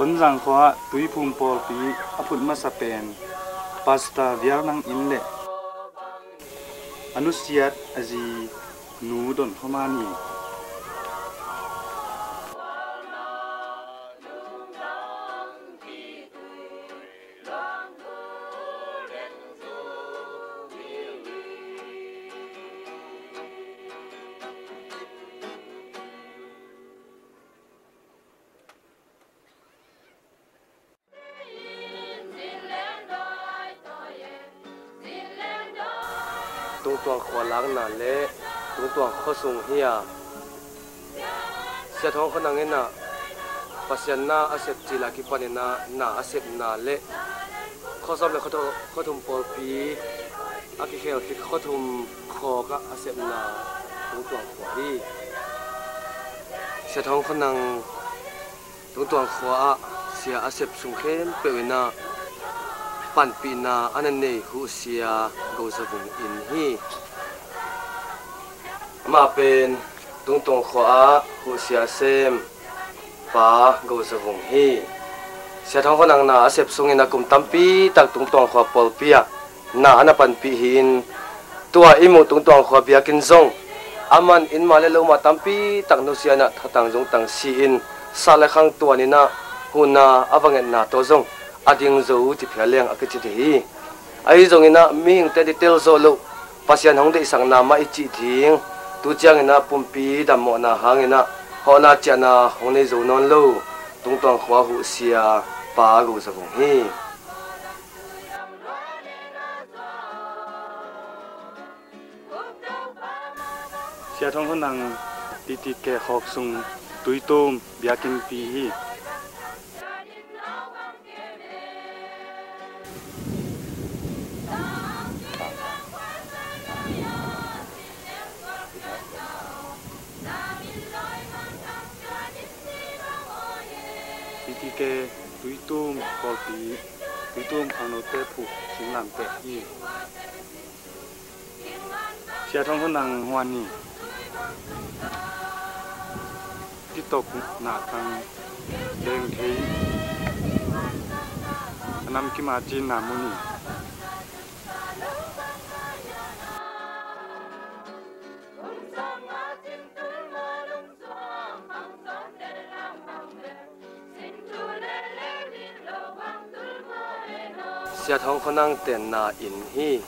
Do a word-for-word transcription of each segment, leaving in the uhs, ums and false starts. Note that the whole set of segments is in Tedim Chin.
Tonzang khua-ah Tuiphum pawlpi a phut masa pen Pastor Vial Nang In le a nusiat a zi Nu Don Kho Man hi. Tungtuang khua lakna le Tungtuang khuasung hi a, Sia Thawng Khua Nang in ah Pasian na a sep cil a kipanin ah na a sepna le khuasawm le khuathu-, khuathum pawlpi a kikhel khit khuathum khawk ah a sepna Tungtuang khua hi. Sia Thawng Khua Nang Tungtuang khua-ah sia a sep sung khempeuh in ah panpihna a na nei Huh Sia Go Za Vung In hi. Amah pen Tungtuang khua-ah Huh Sia sem Pa Go Za Vung hi. Sia Thawng Khua Nang na a sep sungin a kum tampi tak Tungtuang khua pawlpi ah na a na panpih hi-in, tua i muh Tungtuang khua biakinn zong aman innmah le lomah tampi tak nusia in ah thatang zungtang si-in, sah le khang tuan in ah huhna a va ngetna tawh zong a ding zo ci phial leng a kici thei hi. Ahi zongin ah mihingte detail zawh loh Pasian hong deihsakna mah i cih ding, tu ciangin ah pumpi dammawhna hangin ah hawhna ciahna hong nei zo nawn lo Tungtuang khua Huh Sia Pa Go Za Vung hi. Sia Thawng Khua Nang T T K khawk sung Tuitum biakinnpi hi. T T K Tuitum pawlpi, Tuitum khangnote phuh singlamteh hi. Sia Thawng Khua Nang huan hi. Kitokna tang leng thei, a nam kim a cinna mun hi. Sia Thawng Khua Nang tenna inn hi.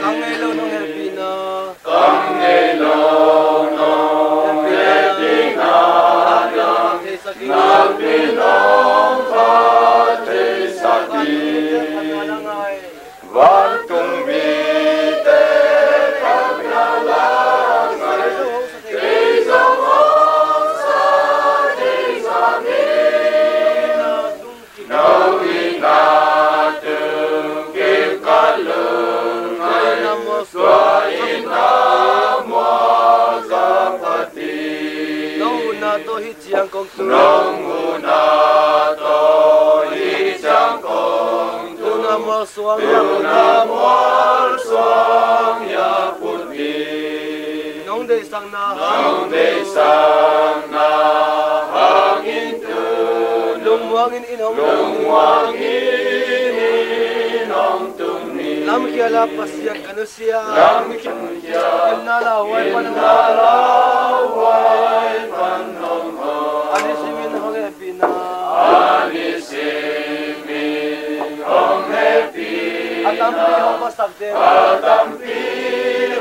Kang ngei lo nong hehpihna. Kang ngei lo nong hehpihna. Nakpi nong phat theisak hi. Vantung mite phatna la ngai, kei zong hong sa theisak hi. Nong itna tung kip khat lum ngai, tua itna mual zang phat hi. Nong muhna tawh hih ciang kong tu. Nong muhna tawh hih ciang kong tu. Tuna mual suang ya put hi. Tuna mual suang ya put hi. Nong deihsakna. Nong deihsakna hangin tu. Lungmuang in inn hong tung ni. Lungmuang in inn hong tung ni. Lamkhial ah Pasian ka nusia. Lamkhial ah. Gimna lauhuai pan hong. Gimna lauhuai pan hong. A ni simin A tampi hong masak ding. A tampi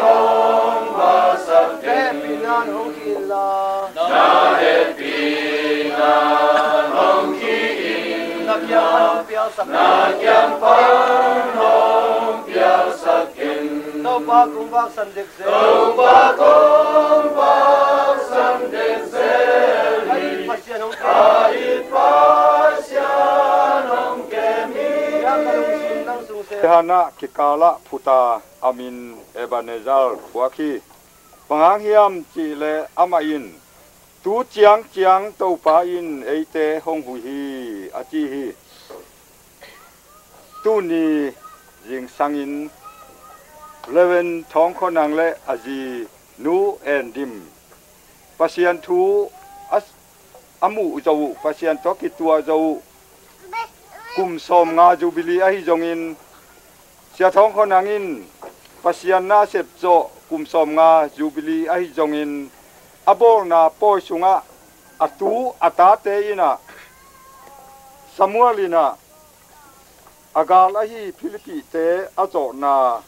hong masak ding. Na hehpihna in hong ki inla. Na hehpihna in hong ki in. Na kiang pan hong pialsak. Na kiang pan hong pialsak in. Topa kong vaksan dek zel. Topa kong vaksan dek zel. A it Pasian hong kem. A it Pasian hong kem hi. Tua ka lungsim nang sung sem. Tehran ah kikalah phuta a min Ebenezer thuak hi. Bang hang hiam cihleh amah in, "Tu ciangciang Topa in eite hong huh hi," a ci hi. Tuni zingsangin Reverend Thawng Khua Nang le a zi Nu En Dim Pasian thu a, a muh zawh uh, Pasian tawh kituah zawh uh kum sawmnga Jubilee ahi zongin, Sia Thawng Khua Nang in Pasian na a sep zawh kum sawmnga Jubilee ahi zongin, a bawlna pawi sungah a tu a tate in ah, Samuel in ah a gal ahi Philippite a zawhna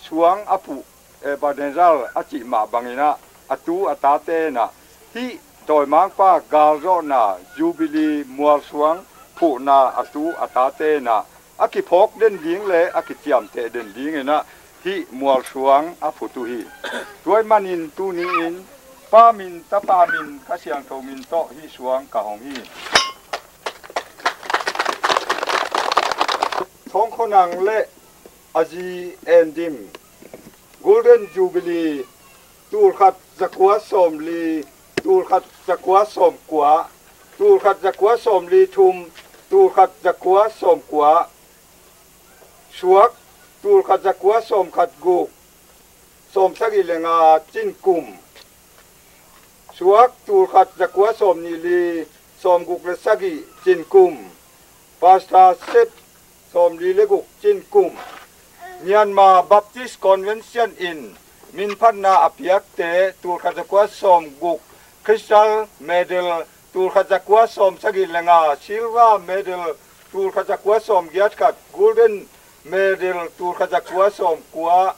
suang a phuh Ebenezer a cih mah bangin ah, a tu a tate in ah hih dawimangpa galzawhna Jubilee mualsuang phuhna a tu a tate in ah a kiphawk den ding le a kiciamteh den dingin ah hih mualsuang a phut uh hi. Tua ahih manin tuni-in Pa min, Tapa min, Kha Siangtho min tawh hih suang ka hong hi. Thawng Khua Nang le a zi En Dim Golden Jubilee, tulkhat zakua sawmli, tulkhat zakua sawmkua, tulkhat zakua sawmli thum, tulkhat zakua sawmkua, suak, tulkhat zakua sawmkhat guk, sawmsagih le nga cin kum, suak, tulkhat zakua sawmnih li, sawmguk le sagih cin kum, Pastor Sep, sawmli le guk cin kum. Myanmar Baptist Convention in minphatna a piakte, tulkhat zakua sawmguk, Crystal Medal, tulkhat zakua sawmsagih le nga, Silver Medal, tulkhat zakua sawmgiat khat, Golden Medal, tulkhat zakua sawmkua,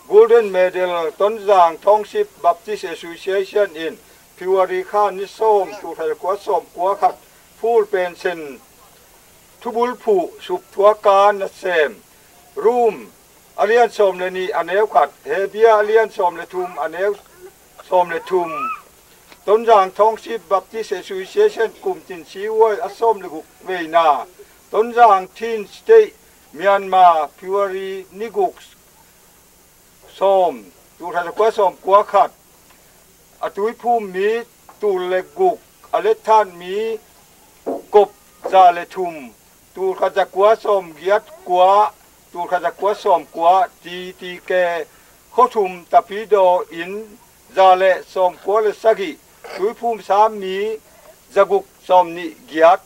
Golden Medal, Tonzang Township Baptist Association in February kha ni sawm, tulkhat zakua sawmkua khat, Full Pension, thubulphuh, supthuaka nasem, Rom a lian sawm le nih a neu khat, Hebru a lian sawm le thum a neu sawm le thum, Tonzang Township Baptist Association kumcin sihuai a sawm le guk veina, Tonzang Chin State, Myanmar, February ni guk, sawm, tulkhat zakua sawmkua khat, a tuiphum mi tul le guk, a letthat mi kop za le thum, tulkhat zakua sawmgiat kua, tulkhat zakua sawmkua, T T K, Khuathum Tapidaw in za le sawmkua le sagih, tuiphum sam mi zaguk sawmnih giat,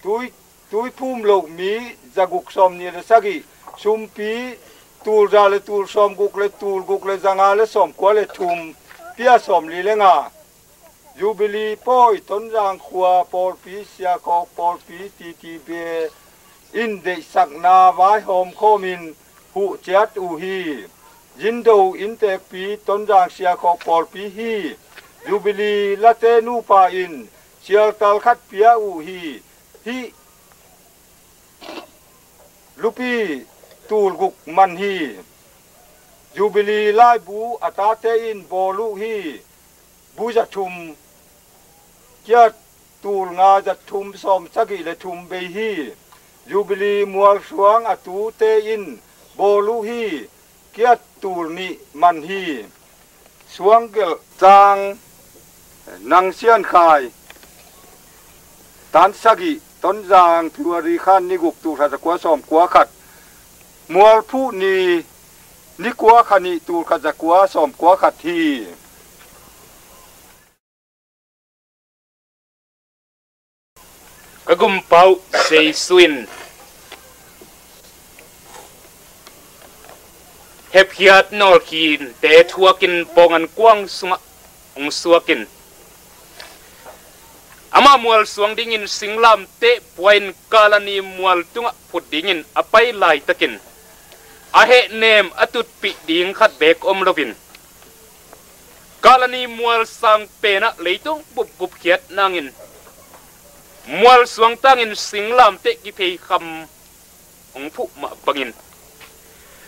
tui, tuiphum loh mi zaguk sawmnih le sagih, sumpi tul za le tul sawmguk le tul guk le zanga le sawmkua le thum, pia sawmli le nga. Jubilee pawi, Tonzang khua pawlpi, Siakhawk pawlpi, T T B A in deihsakna vaihawm khawmin huh ciat uh hi. Zindo inntekpi, Tonzang Siakhawk pawlpi hi. Jubilee late nupa in sialtal khat pia uh hi. Hih lupi tul guk man hi. Jubilee laibu a tate in bawl uh hi. Bu za thum, kiat tul nga za thum sawmsagih le thum bei hi. Jubilee mualsuang a tute in bawl uh hi. Kiat tul nih man hi. Suanggelh Cang Nang Sian Khai, tan sagih, Tonzang, February kha ni guk, tulkhat zakua sawmkua khat, mualphuh ni, ni kua kha nih, tulkhat zakua sawmkua khat hi. Ka gumpa uh Jesu in hepkhiat nawlkhiate thuakin pawng an kuang sungah hong suakin, Ama mualsuang dingin singlamteh pua-in Kalani mual tungah phut dingin a pai laitakin a hehnem a tutpih ding khat beek om loin Kalani mual sang penah leitung bup gupkhiat nangin mualsuang tangin singlamteh kipheikham hong phuh mah bangin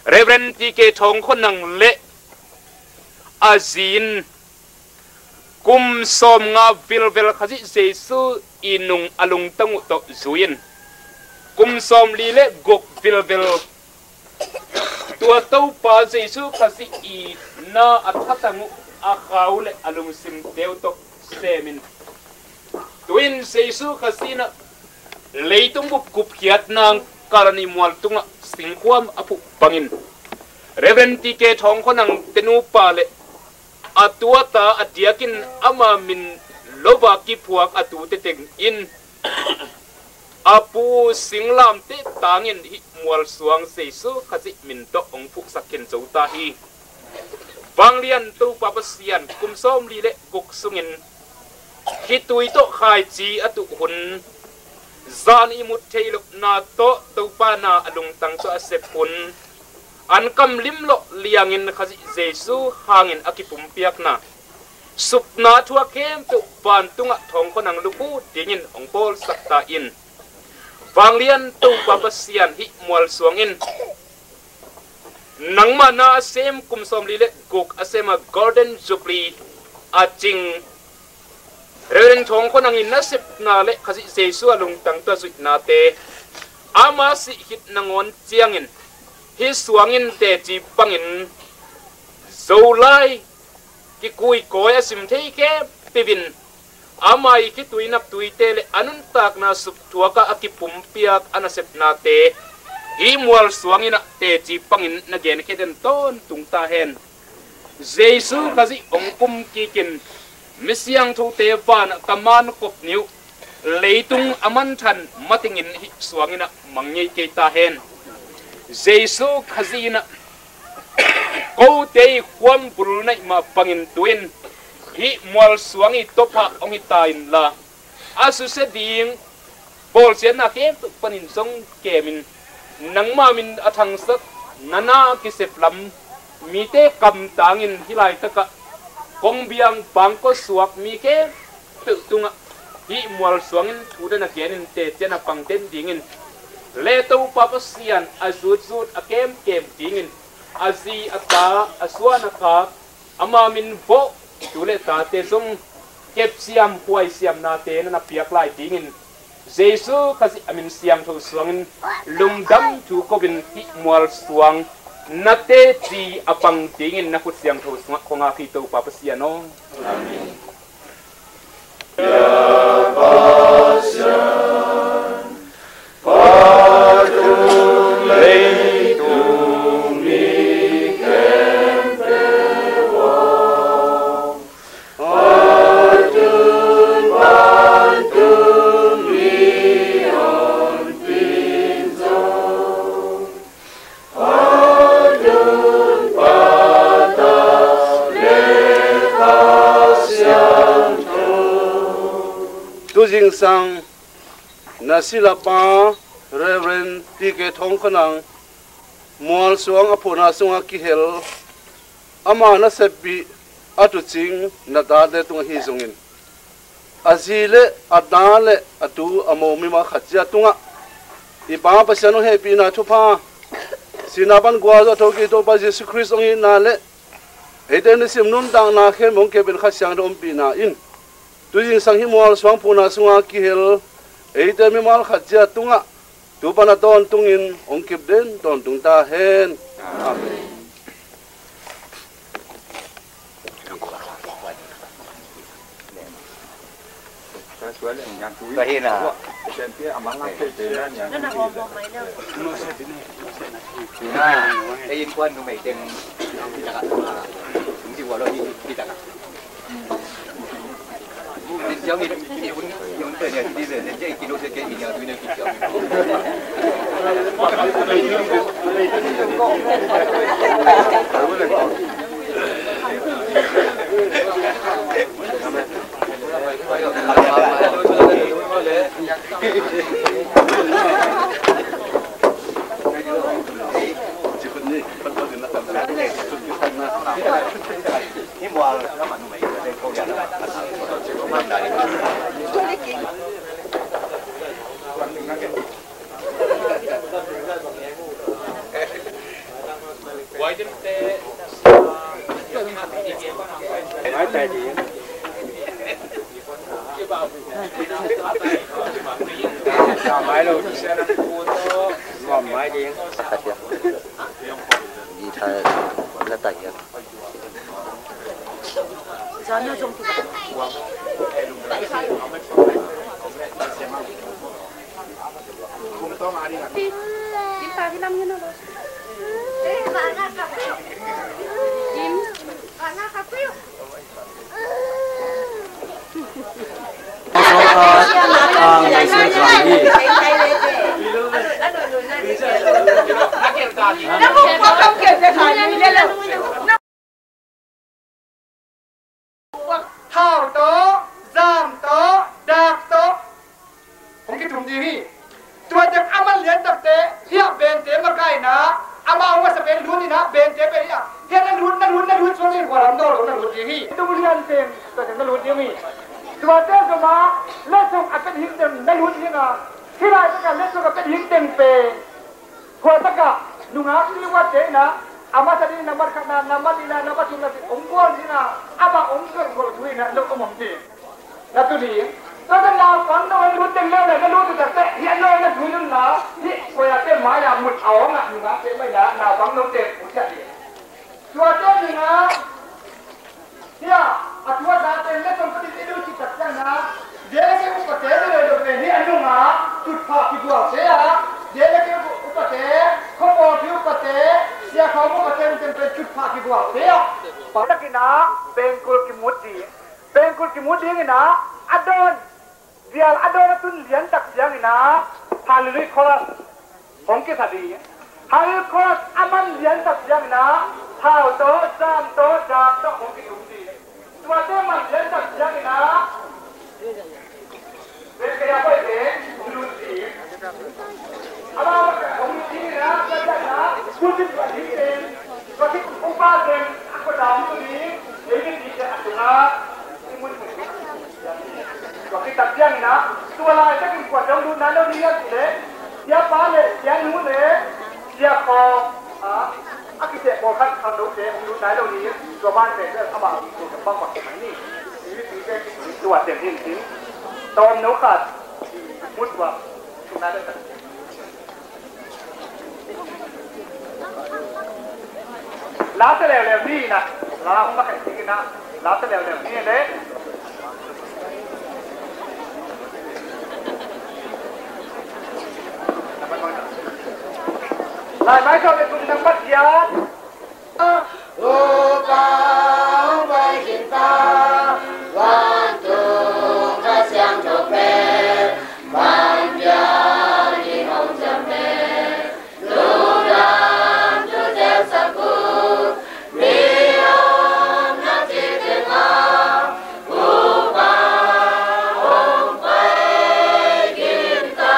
Reverend T K Thawng Khua Nang le a zi in kum sawmnga vilvel Khazih Jesu i nung a lungtang uh tawh zui-in kum sawmli le guk vilvel tua Topa Jesu Khazih i na a thatang uh a khau le a lungsimte uh tawh semin tu-in Jesu Khazih in ah leitung bup gupkhiat nang Kalani mual tungah singkhuam a phuh bangin Reverend T K Thawng Khua Nang te nupa le a tu a ta a diakin ama min lo-a kiphuak a tute teng in a pu singlamteh tangin hih mualsuang Jesu Khazih min tawh hong phuhsak khin zo ta hi. Vanglian Topa Pasian kum sawmli le guk sungin khitui tawh khaici a tuh hun, zan ihmut theih lohna tawh Topa na a lungtang tawh a sep hun, an kam limlawh liangin Khazih Jesu hangin a kipumpiakna supna thu a khempeuh vantungah Thawng Khua Nang lukhu dingin hong pawlsak ta in. Vanglian Topa Pasian, hih mualsuang in nangmah na a sem kum sawmli le guk a sem a Golden Jubilee a cing Reverend Thawng Khua Nang in nasepna le Khazih Jesu a lungtang tawh zuihnate ama sih khit nangawn ciangin hih suang in teci bangin Zolai kikuikawi a sim thei khempeuh in ama i khitui naptuite le a nuntakna supthuakah a kipumpiak a nasepnate hih mualsuang in ah teci bangin na genkhia den tawntung ta hen. Jesu Khazih hong kum kikin mi siangthote vanah ka man kop ni uh leitung a manthan matingin hih suang in ah mang ngei kei ta hen. Jesu Khazih in ah kote i khuam bul naih mah bangin tu-in hih mualsuang i tawpah hong hi ta inla a susia ding bawlsiatna khempeuh panin zong kemin nangmah min a thangsak na na kisep lam mite kamtangin hih laitakah kongbiang bangkua suak mi khempeuh tungah hih mualsuang in thu den a genin tecian a pang den dingin le Topa Pasian a zutzut a kemkem dingin a zi a ta a suan a khak ama min bawh tu le tate zong kepsiam huaisiamnate na na piak lai dingin Jesu Khazih a min siangtho suangin lungdam thu ko-in hih mualsuang na teci a pang dingin na khut siangtho sungah kong ngak hi Topa Pasian aw. Amen. Tu zingsang na silapa Reverend T K Thawng Khua Nang mualsuang a phuhna sungah kihel ama nasepbih a tuucing na tate tungah hi zongin a zi le a ta le a tu a mo mimal khat ciat tungah i Pa Pasian hong hehpihna thupha, sihna pan gualzawh a thokik Topa Jesu Khrist hong itna le eite nisim nuntakna khempeuh hong kepin Kha Siangtho ompihna in tu zingsang hih mualsuang phuhna sungah kihel eite mimal khat ciat tungah tu pan a tawntungin hong kip den tawntung ta hen. Amen. Ka hi na. Tuna, ei innkuan numei teng, hong ci ua lo hi, hi tak a. Thau tawh, zam tawh, dak tawh hong kithum ding hi. Tua teng a man lian takte hiah bente makaihna, amah hong masa pen lut inah bente pen hiah, hiah na lut, na lut, na lut suak in khualam daw lo na lut ding hi. Tung lian teng tua teng na lut ding hi. Tuate zomah letsong a pet hing teng na lut ding a, hih lai takah letsong a pet hing teng pen Tua takah nungak siuate inah a masa ding, nambat khatna, nambat nihna, nambat thumna cih hong gual ding a, amah hong gualgual thu inah lo om om ding. Na tu ding. Tua teh naupang na hong lut teng leuleu na lut uh takte hiah lo na thu inah, hih koiate mai-ah mut a awngah nungakte mai inah naupang note uh ciah ding. Tuate dingah hiah a thu a zate letsong panin i lut cih tak ciangin ah, J K upate na lei lo pen hih a nungah tutphah kigualte ah, J K upate, khuapawlpi upate, siakhawng upate, pen pen tutphah kigualte ah, pangtakin ah pengkul kimut ding. Pengkul kimut dingin ah a dawn Bial a dawn a tun lian tak ciangin ah Hallelujah Chorus hong kisa ding. Hallelujah Chorus a man lian tak ciangin ah thau tawh, zam tawh, dak tawh hong kithum ding. Tuate man lian tak ciangin ah Rebekah pai te hong lut ding. Amau hong lut dingin ah, tua ciangin ah pulpit tua ding teng, tua khit upa teng a khuadam tu ding, ei mipite a tungah i mun Tua khit tak ciangin ah, tua laitakin kua zong lut nai lo ding hiam cih leh, siapa le sianu le siakhaw, a, a kiseh pawlkhat khat lote hong lut nai lo ding, tua ban pen amah lut bang bang mai ni. Tua teng hi in cin. Tawm no khat, mut tua, lut nai lo. La sa leuleu ni na, la hong la khen ding na, la sa leuleu ni le. Lai mai sa le tung nang pat ya. Topa hong pai khin ta, vantung Kha Siangtho pen, man piang in hong ciam pen, lungdam thu teel sak uh, mi omna ci tengah, Topa hong pai khin ta.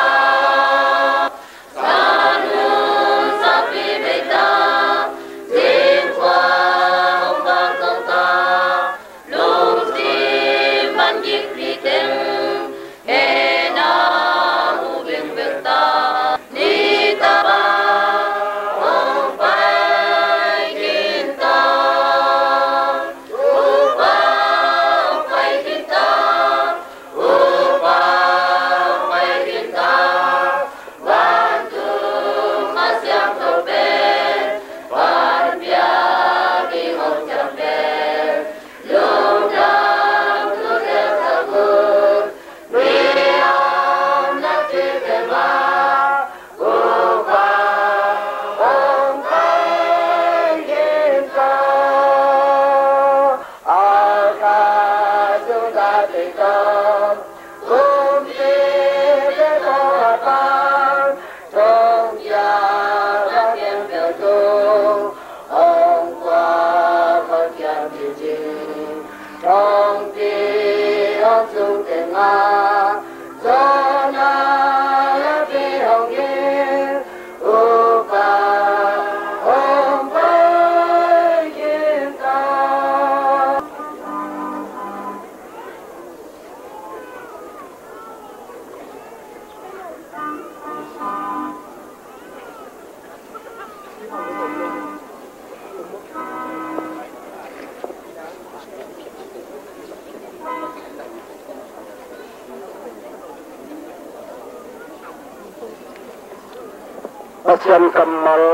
Pasian kammal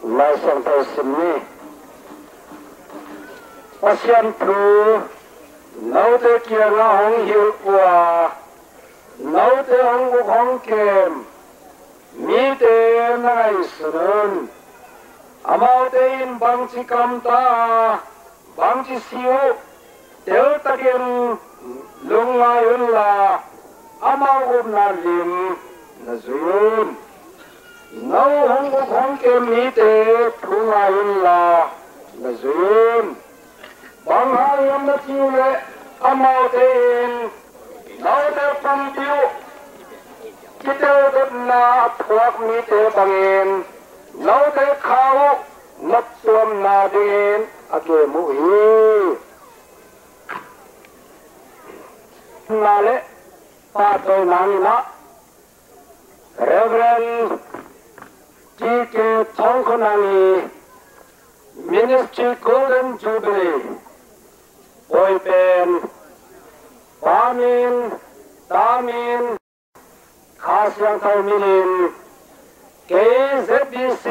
Lai Siangtho sim ni. Pasian thu note kiangah hong hilh uh a, note hong uk hong kem mite na ngaihsun un. Amaute in bangci kamta a, bangci si uh, teltakin lungngai unla, amau upna lim na zui un. No hong uk hong kem mite thu ngai unla, na zui un. Bang hang hiam na cih uh leh, amaute in note pumpi uh kiteltatna a thuak mite bangin note kha uh noptuamna dingin a kem uh hi. Na le pahtawina nginah Reverend T K Thongkhawm Nang i Ministry Golden Jubilee pawi pen Pa min, Ta min, Kha Siangtho minin, kei Z B C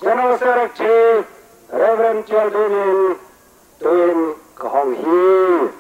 General Secretary Reverend Kial Dun in tu-in ka hong hi.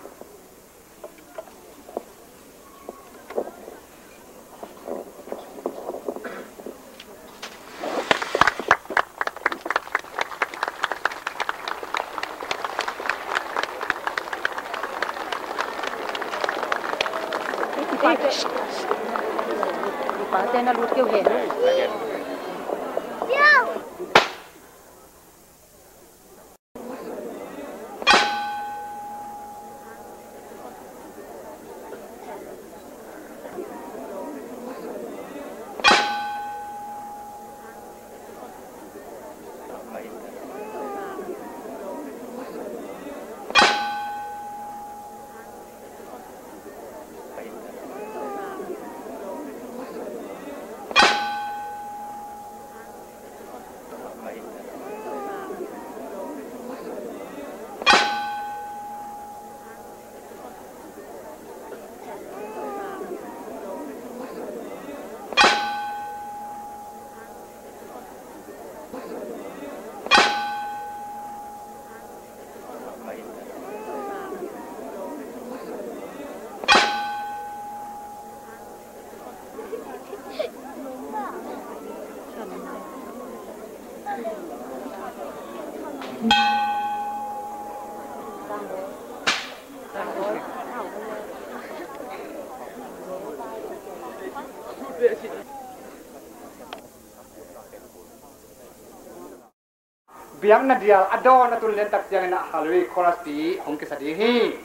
Biakna dial a dawn a tun liantak ciangin ah Hallelujah Chorus pi hong kisa ding hi.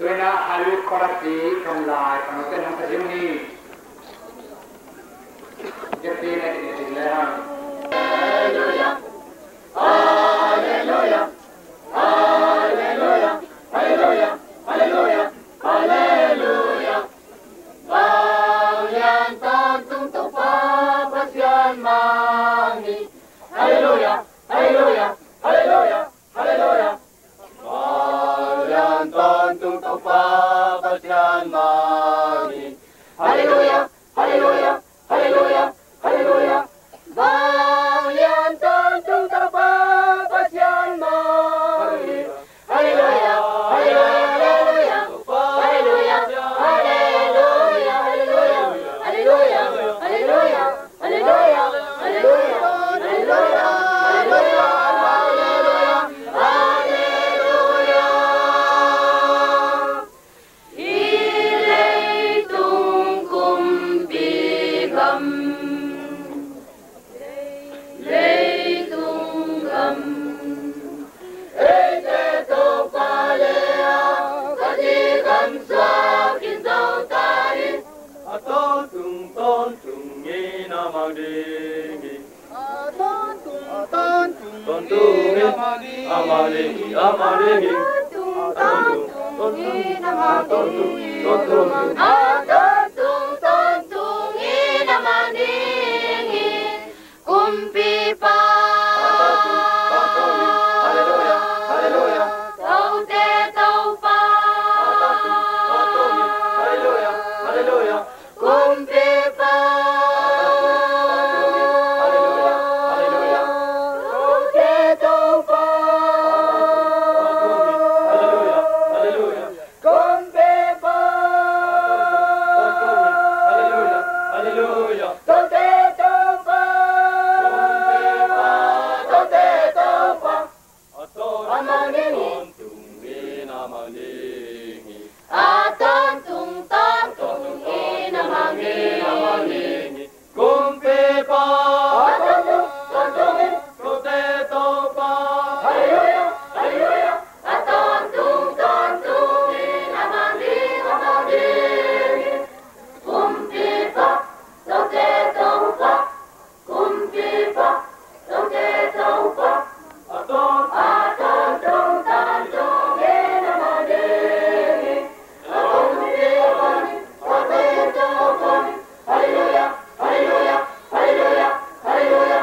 Tuina Hallelujah Chorus pi kam lai, kam lai, kam lai, kam lai. Hallelujah, hallelujah, hallelujah, hallelujah, hallelujah, hallelujah. Vanglian tawntung Topa Pasian mah hi. Hallelujah, hallelujah, hallelujah, hallelujah. Vanglian tawntung Topa Pasian mah hi. Hallelujah, hallelujah, hallelujah, hallelujah. Vanglian tawntung Topa Pasian mah hi. Hallelujah, hallelujah, hallelujah. Kumpipa, Halleluia, Halleluia. Tote Topa, Halleluia, Halleluia. Kumpipa, Halleluia, Halleluia. Tote Topa, Halleluia, Halleluia. Kumpipa, Halleluia, Halleluia. Tote Topa, Tote Topa. A tawntung, a tawntung in a mang ding hi. A tawntung, tawntung in a mang ding hi. Kumpipa, a tawntung, tawntung in. Tote Topa, Halleluia, Halleluia. A tawntung, tawntung in a mang ding, a mang ding hi. Kumpipa, Tote Topa. Kumpipa, Tote Topa. A tawntung, tawntung in a mang ding hi. Kumpipa, Tote Topa. Halleluia, Halleluia, Halleluia, Halleluia.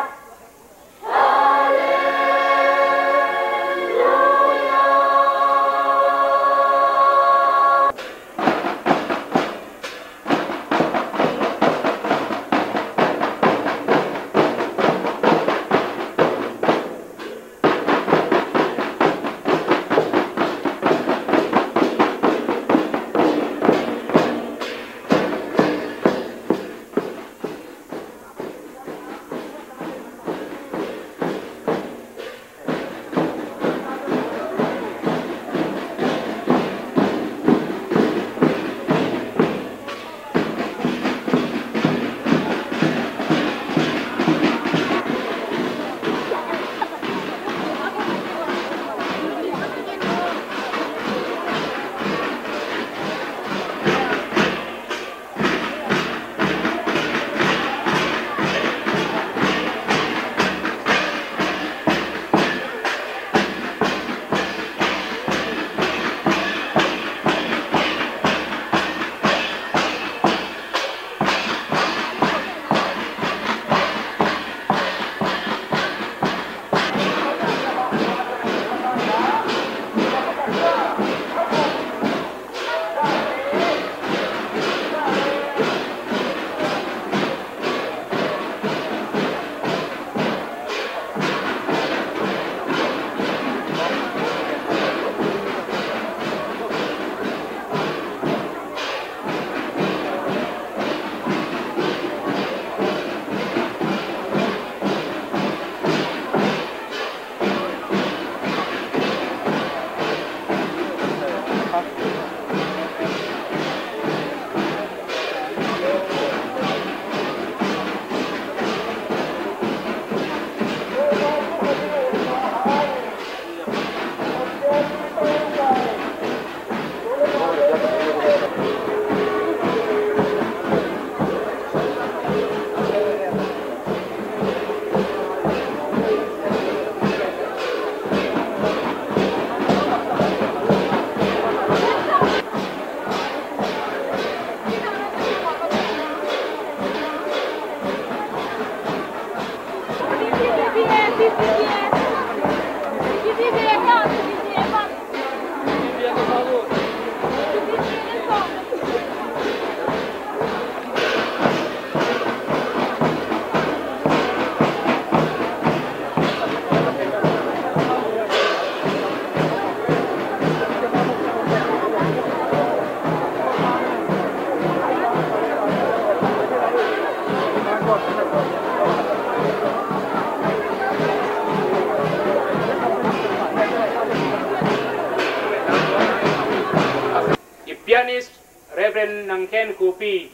I pianist Reverend Nang Khen Khupi,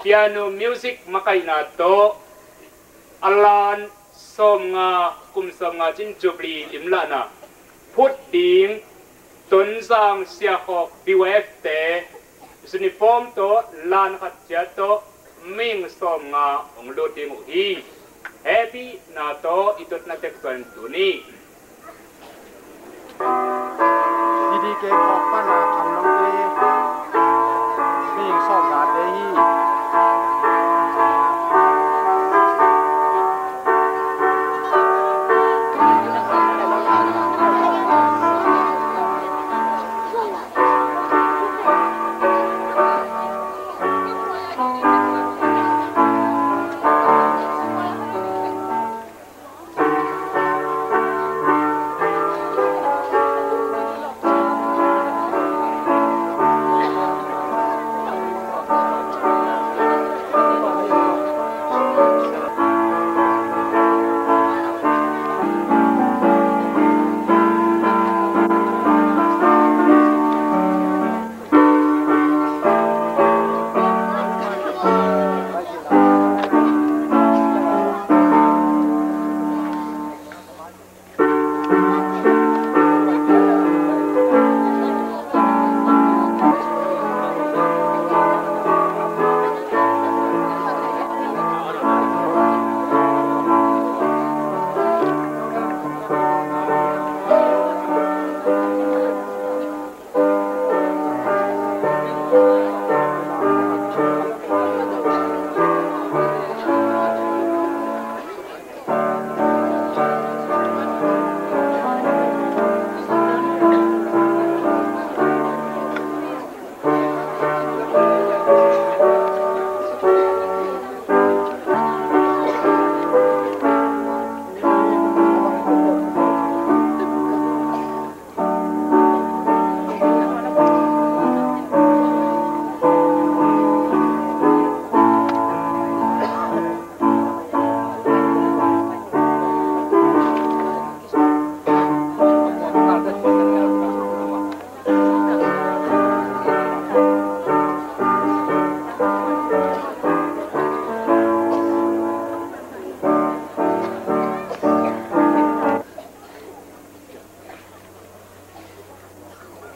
piano music makaihna tawh a lan sawmnga, kum sawmnga cin Jubilee limlahna phut ding Tonzang Siakhawk B Y F te uniform tawh lan khat ciat tawh mihing sawmnga hong lut ding uh hi. Hehpihna tawh i tutna tek tuan tuni Ke khawk pana kham lote, mihing sawmngate hi.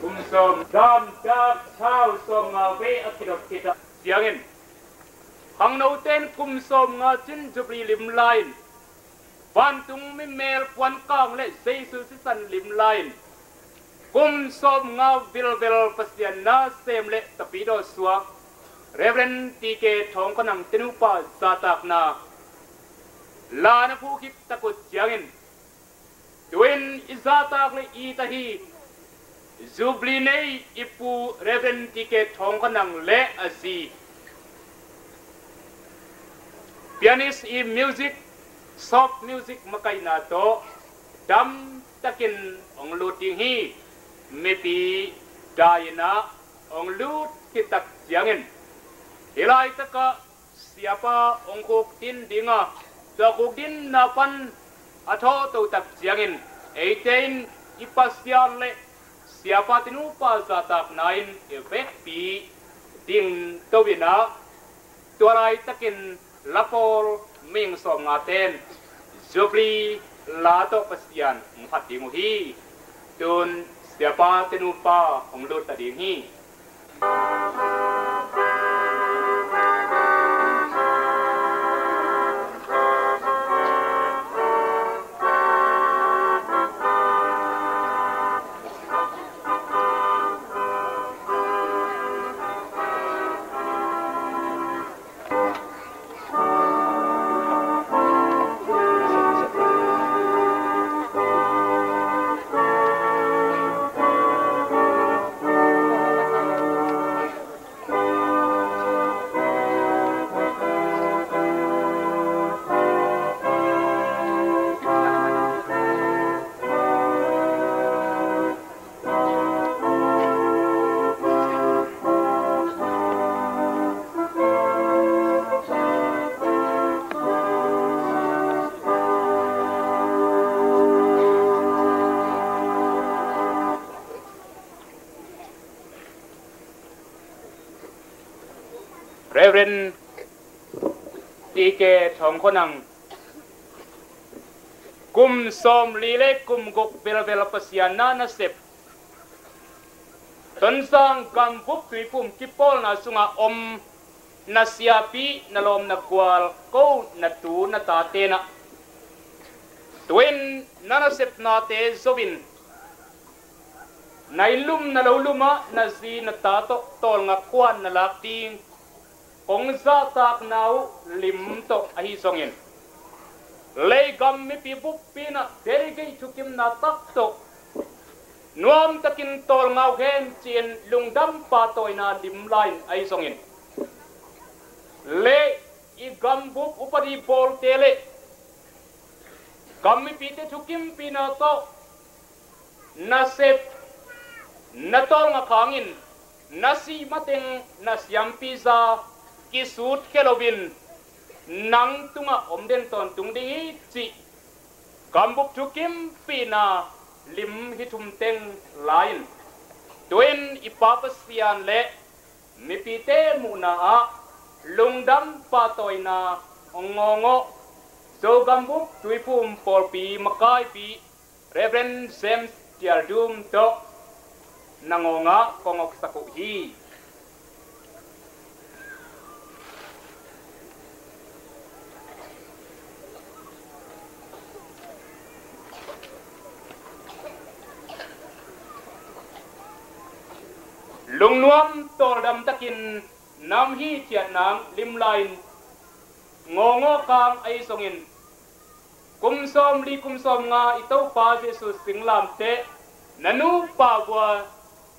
Kum sawm, dam dak, thau sawm nga ve a kidop khit ciangin, khangnote in kum sawm nga cin Jubilee lim lai-in, vantung mi mel puan kang le Jesu sisan lim lai-in, kum sawm nga vilvel Pasian nasem le tapidaw suak Reverend T K Thawng Khua Nang te nupa zahtakna la na phu khit tak uh ciangin, tu-in i zahtak le i it ahi Jubilee nei i pu Reverend T K Thawng Khua Nang le a zi, pianist i music, soft music makaihna tawh dam takin hong lut ding hi. Mipi dai-in ah hong lut khit tak ciangin, hih laitakah Siapa hong khukdin ding a, tua khukdinna pan a thawhto tak ciangin, eite in i Pasian le Siapa te nupa zahtakna in i vekpi ding to-in ah, tua laitakin la pawl mihing sawm ngate in Jubilee la tawh Pasian hong phat ding uh hi. Tun Siapa te nupa hong lut ta ding hi. Reverend T K Thawng Khua Nang, kum sawmli le kum guk velvel Pasian na nasep, Tonzang gambup Tuiphum kipawlna sungah om na siapi, na lawm, na gual, ko na tu na tate in ah, tu-in na nasepnate zo-in Na inn lum na lo lum ah na zi na ta tawh tawlnga kuan na lak ding kong zahtakna uh lim tawh ahi zongin, leigam mipi buppi in ah delegate thukimna tak tawh nuamtakin tawlnga uh hen ci-in lungdam pahtawina lim lai-in ahi zongin, le i gambup upadi bawlte le gam mipite thukimpihna tawh na sep, na tawlnga khangin na sih mateng na siampi za kisut khia loin nang tungah om den tawntung ding hi cih gambup thukimpihna lim hi thum teng lai-in, tu-in i Pa Pasian le mipite muhna ah lungdam pahtawina ngawngawh Zogambup Tuiphum Pawlpi makaipi Reverend James Tialdum tawh na ngawngah kong awksak uh hi. Lungnuam tawldam takin nam hi thiatnang lim lai-in ngawngawh kang ahi zongin, kum sawmli kum sawmnga i Topa Jesu singlamteh na nupa vua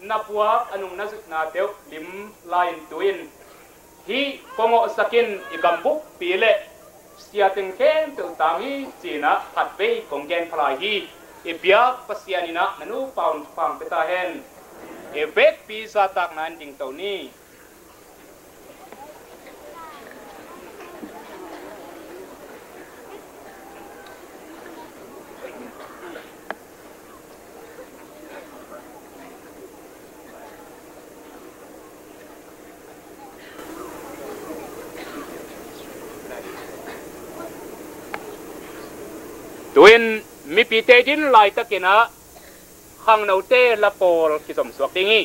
na puak a nung na zutnate uh lim lai-in tu-in hih kong awksak in i gambukpi le siateng khempeuh tang hi ci-in ah khatvei kong gen pha lai hi. I biak Pasian in ah na nupa un thupha pia ta hen. I vekpi zahtakna in dingto ni. Tu-in mipite din laitakin ah khangnote la pawl kizom suak ding hi.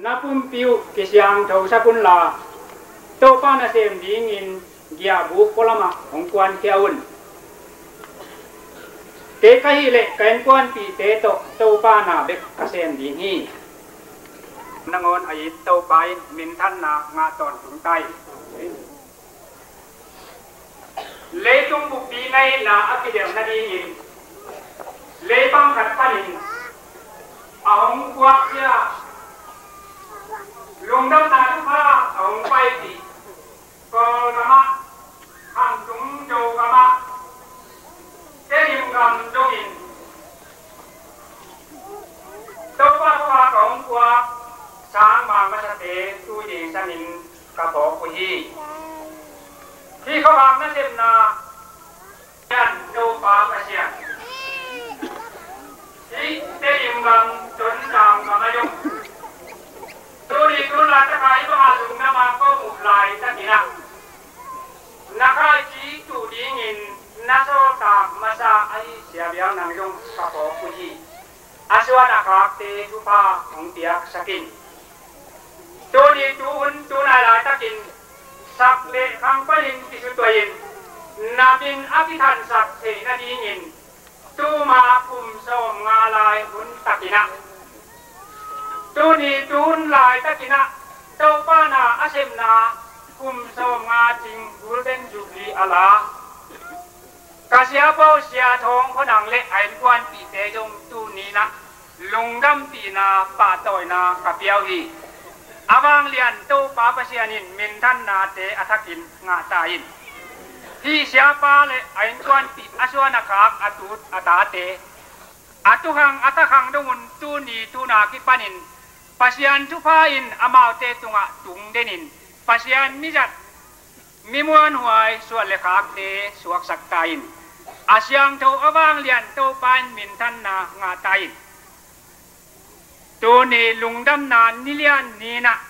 Na pumpi uh kisiangthosak unla, Topa nasem dingin giahbuk pualamah hong kuankhia un. Kei ka hih leh ka innkuanpihte tawh Topa na bek ka sem ding hi. Nangawn a it Topa in minthanna ngah tawntung ta hi. Leitung buppi na itna a kidelh nadingin leibang khat panin a hong kuakkhia, lungdamna thupha a hong paipih Kawlgamah, Khamtung Zogamah, Tedim gam dongin Topa thupha ka hong kuak sangmang masate tui ding sangin ka phawk uh hi. Hih khuavak nasepna Topa Pasian, hih Tedim gam, Tonzang gam a zong, tuni tun laitak a hih banga lungdam a ka om uh laitakin ah, na khaici tuh dingin na sawltak masa ahi Sia Bial Nang zong ka phawk uh hi. A suan a khakte thupha hong piaksak in. Tuni tu hun tu nai laitakin sak le khang panin kisutuai in, na min a kithansak theih nadingin tuma kum sawmnga lai hun takin ah, tuni tu hun laitakin ah, Topa na a sepna kum sawmnga cing Golden Jubilee a la, ka siapa uh Sia Thawng Khuanang le a innkuanpihte zong tuni-in ah lungdampihna, pahtawina ka pia uh hi. A vanglian Topa Pasian in minthannate a thakin ngah ta in. Hih siapa le a innkuanpih, a suan a khak, a tut a tate, a tukhang a takhang dong un tuni tu hun a kipanin Pasian thupha in amaute tungah tung den in, Pasian mizat, mi muanhuai, suan le khakte suaksak ta in. A siangtho, a vanglian Topa in minthanna ngah ta in. Tuni lungdamna nilian ni-in ah,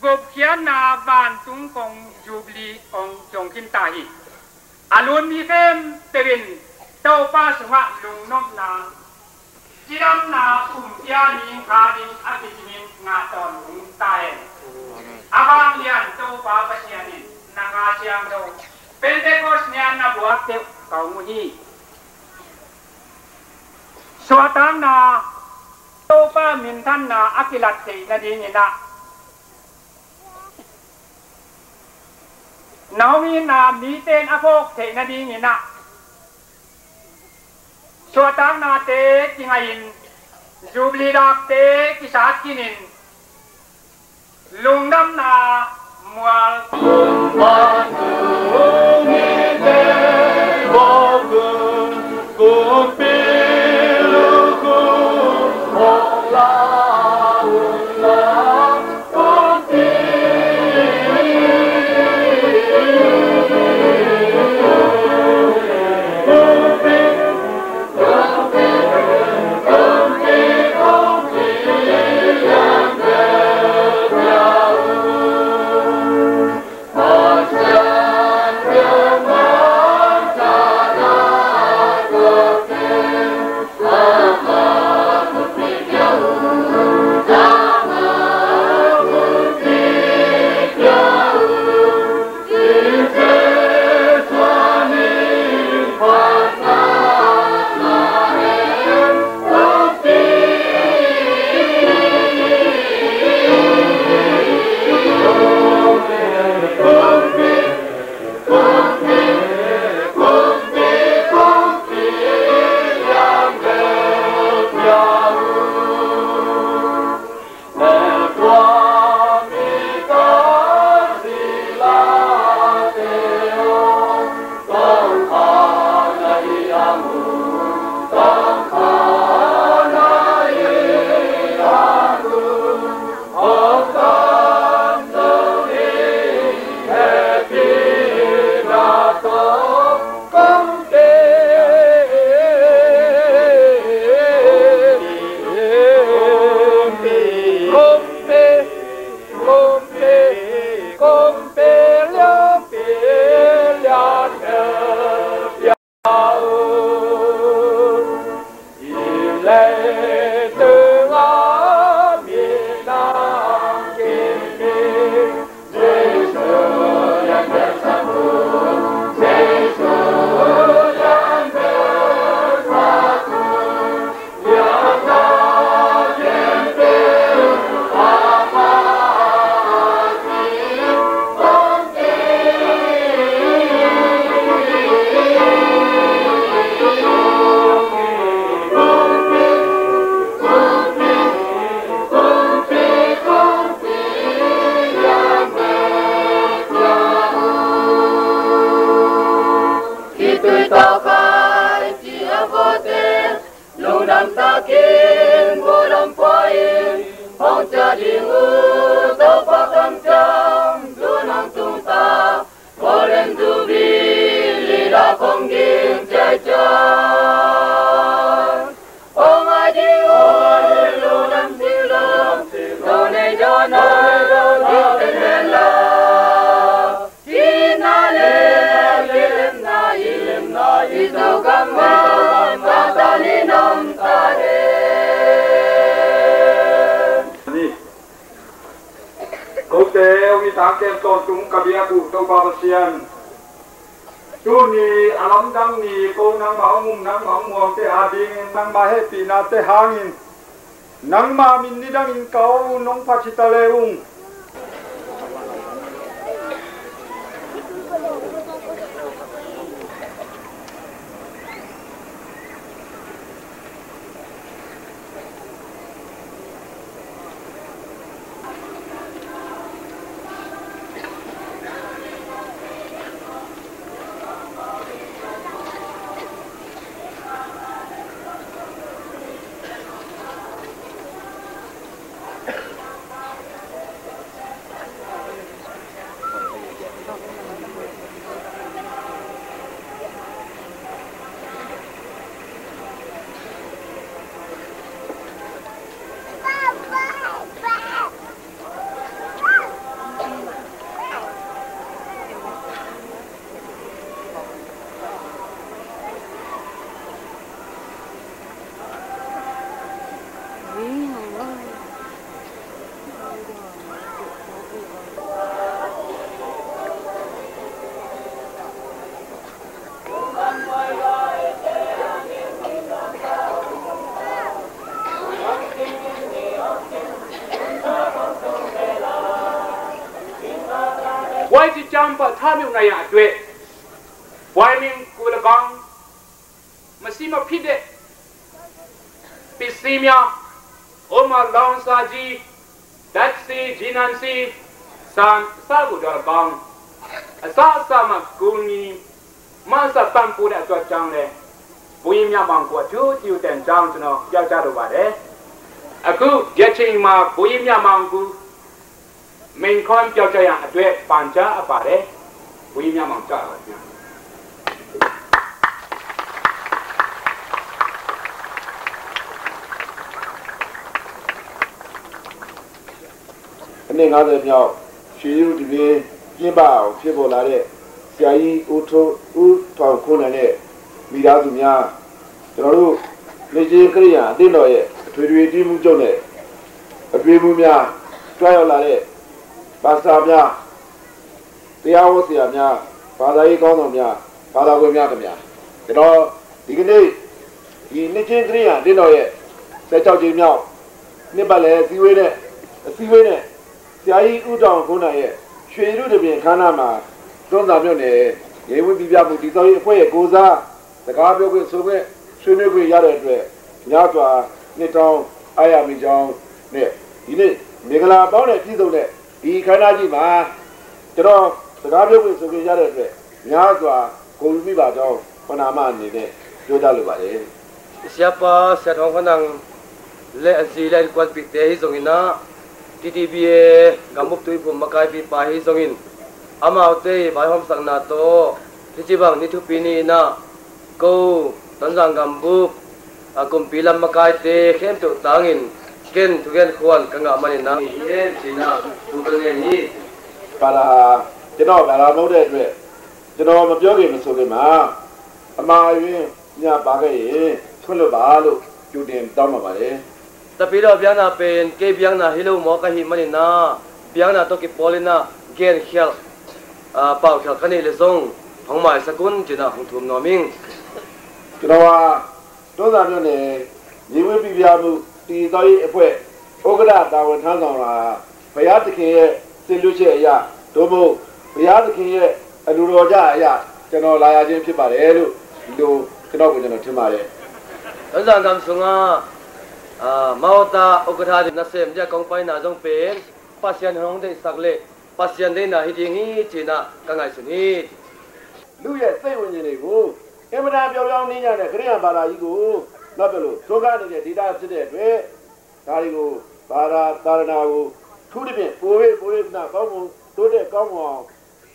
gupkhiatna vantung kong Jubilee kong ciong khin ta hi. A lun mi khempeuh in Topa sungah lungnopna, cidamna, pumpi-a ning kha ding a kicingin ngah tawntung ta hen. A vanglian Topa Pasian in na Kha Siangtho Pentecost ni-a na buak teh ka hong uh hi. Suahtakna, Topa minthanna a kilat theih nadingin ah, na hong itna mite in a phawk theih nadingin ah, suahtaknate kingaihin, Jubilee dakte kisat khinin, lungdamna mual Cia ding uh Topa kamciam, tu nang tungta Golden Jubilee la kong gin ciaicia. Kong ngai ding uh lu lam si lo, lo nei dawn a, lo ten hen la. Cina le, i lemna, i lemna, i Zogam mah, Satan in om ta hen. Ni. Kote, umi tangten tawntung ka biak uh Topa Pasian. Tuni a lamdang ni ko nangmah hong um, nangmah hong muangte adingin, nangmah hehpihnate hangin, nangmah min nidangin ka aw uh nong phat hi ta le ung. Buai ci ciang pa tha miu na ya a tueh. Buai ming ku la bang. Masi ma phit deh. Pit si mia. Oma long sa ji. Dat si ji nan si. San sa gu dal bang. A sa sa ma kul ni. Ma sa pan pu deh a tuat cang le. Buyi mia mang ku a tu tiu ten cang tu no. Yau ca du ba deh. A ku dia cing ma buyi mia mang ku. Mengkon piau ca yang a tueh pan ca a pa deh. Buyi mia mang ca a pa deh. Ani nga de miau. Shi yu di mi. Yin ba au. Shi bo la de. Sia yi u to. U to ku na ne. Mi da zu mia. ကျွန်တော်တို့ နှစ်ခြင်းခရစ်ယာန်အသင်းတော်ရဲ့အထွေထွေအတွင်းရေးမှူးချုပ်နဲ့အတွင်းရေးမှူးများ ကြွရောက်လာတဲ့ပါစတာများ၊ တရားဟောဆရာများ၊ ဘာသာရေးခေါင်းဆောင်များ၊ ဘာသာဝင်များခင်ဗျာ၊ ကျွန်တော်ဒီကနေ့ ဒီနှစ်ခြင်းခရစ်ယာန်အသင်းတော်ရဲ့ ဆယ့်ခြောက်ကြိမ်မြောက်နှစ်ပတ်လည်အစည်းအဝေးနဲ့၊ အစည်းအဝေးနဲ့ ဆရာကြီးဦးတောင်ကိုနိုင်ရဲ့ရွှေရူးတပင်အခမ်းအနားမှာ တွန်းဇံမြို့နယ်ငြိမ်ဝပ်ပိပြားမှုတည်ဆောက်ရေးအဖွဲ့ရဲ့ကိုယ်စား စကားပြောခွင့်ဆိုခွင့်ဆွေးနွေးခွင့်ရတဲ့အတွက် များစွာနှစ်တောင်းအားရမိကြောင်းနဲ့ ဒီနေ့မင်္ဂလာပေါင်းနဲ့ပြည့်စုံတဲ့ဒီအခမ်းအနားကြီးမှာ ကျွန်တော်စကားပြောခွင့်ဆိုခွင့်ရတဲ့အတွက် များစွာဂုဏ်ယူမိပါကြောင်း ပဏာမအနေနဲ့ပြောကြားလိုပါတယ်။ Siapa, Sia Thawng Khan Nang le a zi le a innkuanpihte hi zongin ah, T T B A gambup tuiphum makaipipa hi zongin, amaute i vaihawmsakna tawh hih ci bang ni thupi ni-in ah, ko Tonzang gambup a kumpi lam makaite khempeuh tangin ken thugen khuan ka ngah manin ah, hi hen ci-in ah thu ka ngen hi. ဘာသာဟာကျွန်တော့ဘာသာမဟုတ်တဲ့အတွက် ကျွန်တော်မပြောခင်မဆိုခင်မှာ အမှားအယွင်းများပါခဲ့ရင်ခွင့်လွှတ်ပါလို့ကြိုတင်တောင်းပန်ပါတယ်။ Tapidaw biakna pen kei biakna hi lo mawk ahih manin ah, biakna tawh kipawlin ah genkhialh, ah, paukhialh ka neih leh zong hong maisak un ci-in ah hong thum nuam ing. ကျွန်တော်ဟာတွန်းဇံမြို့နယ်ငြိမ်ဝပ်ပိပြားမှုတည်ဆောက်ရေးအဖွဲ့ဥက္ကဋ္ဌတာဝန်ထမ်းဆောင်တာ ဘုရားသခင်ရဲ့စေလွှတ်ချက်အရာ သို့မဟုတ်ဘုရားသခင်ရဲ့အလိုတော်ကြအရာ ကျွန်တော်လာရခြင်းဖြစ်ပါတယ်လို့ ဒီလိုကျွန်တော်ကိုကျွန်တော်ထင်ပါတယ်။ Tonzang gam sungah, ah, Mawta ukatha ding nasem dia kong paina zong pen Pasian hong deihsak le Pasian deihna hi ding hi ci-in ah ka ngaihsun hi. လူရဲ့စိတ်ဝိညာဉ်တွေကိုအင်မတန်ပြောင်ပြောင်တင်းတင်းနဲ့ခရစ်ယာန်ဘာသာကြီးကိုနောက်ပြောလို့ထွန်းကားနေတဲ့ဒေသဖြစ်တဲ့အတွက် ဒါတွေကို ဘာသာ၊ သာသနာကို အထူးသဖြင့် ပို၍ပို၍သာ ကောင်းမွန်၊ တိုးတက်ကောင်းမွန်အောင်၊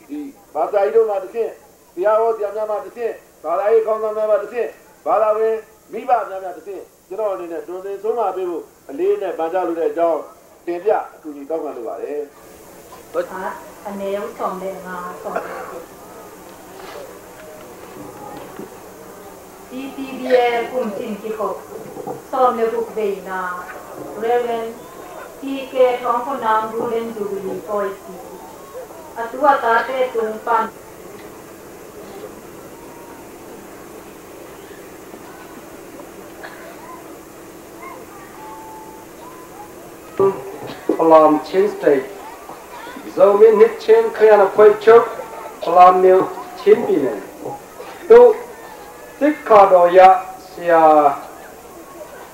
ဒီဘာသာကြီးတို့မှတဆင့်၊ ဘုရားဟောဆရာများမှတဆင့်၊ ဘာသာရေးခေါင်းဆောင်များမှတဆင့်၊ ဘာသာဝင်မိဘများမှတဆင့် ကျွန်တော်အနေနဲ့ တွင်တင်ဆုံးမပေးဖို့ အလေးအနက်ပန်ကြားလိုတဲ့အကြောင်း တင်ပြအကူအညီတောင်းခံလိုပါတယ်။ အနည်းဆုံးလည်းငါးဆောင်ပဲ။ ဒီ တီဘီအ့ အကူအညီ ကိခုတ်၊ ဆောင်လည်း ဘုတ်ဘိန်း၊ Reverend တီကဲ ထောင်းခနန်း Golden Jubilee ပွဲစီ၊ အတူအတားတဲ့တုံးပန် Falam, Chin State. Zomi Hnit Chin Khrian a Phuai Chuk, Falam Myo, Chin Pyine. Tu Tikha Dawya Sia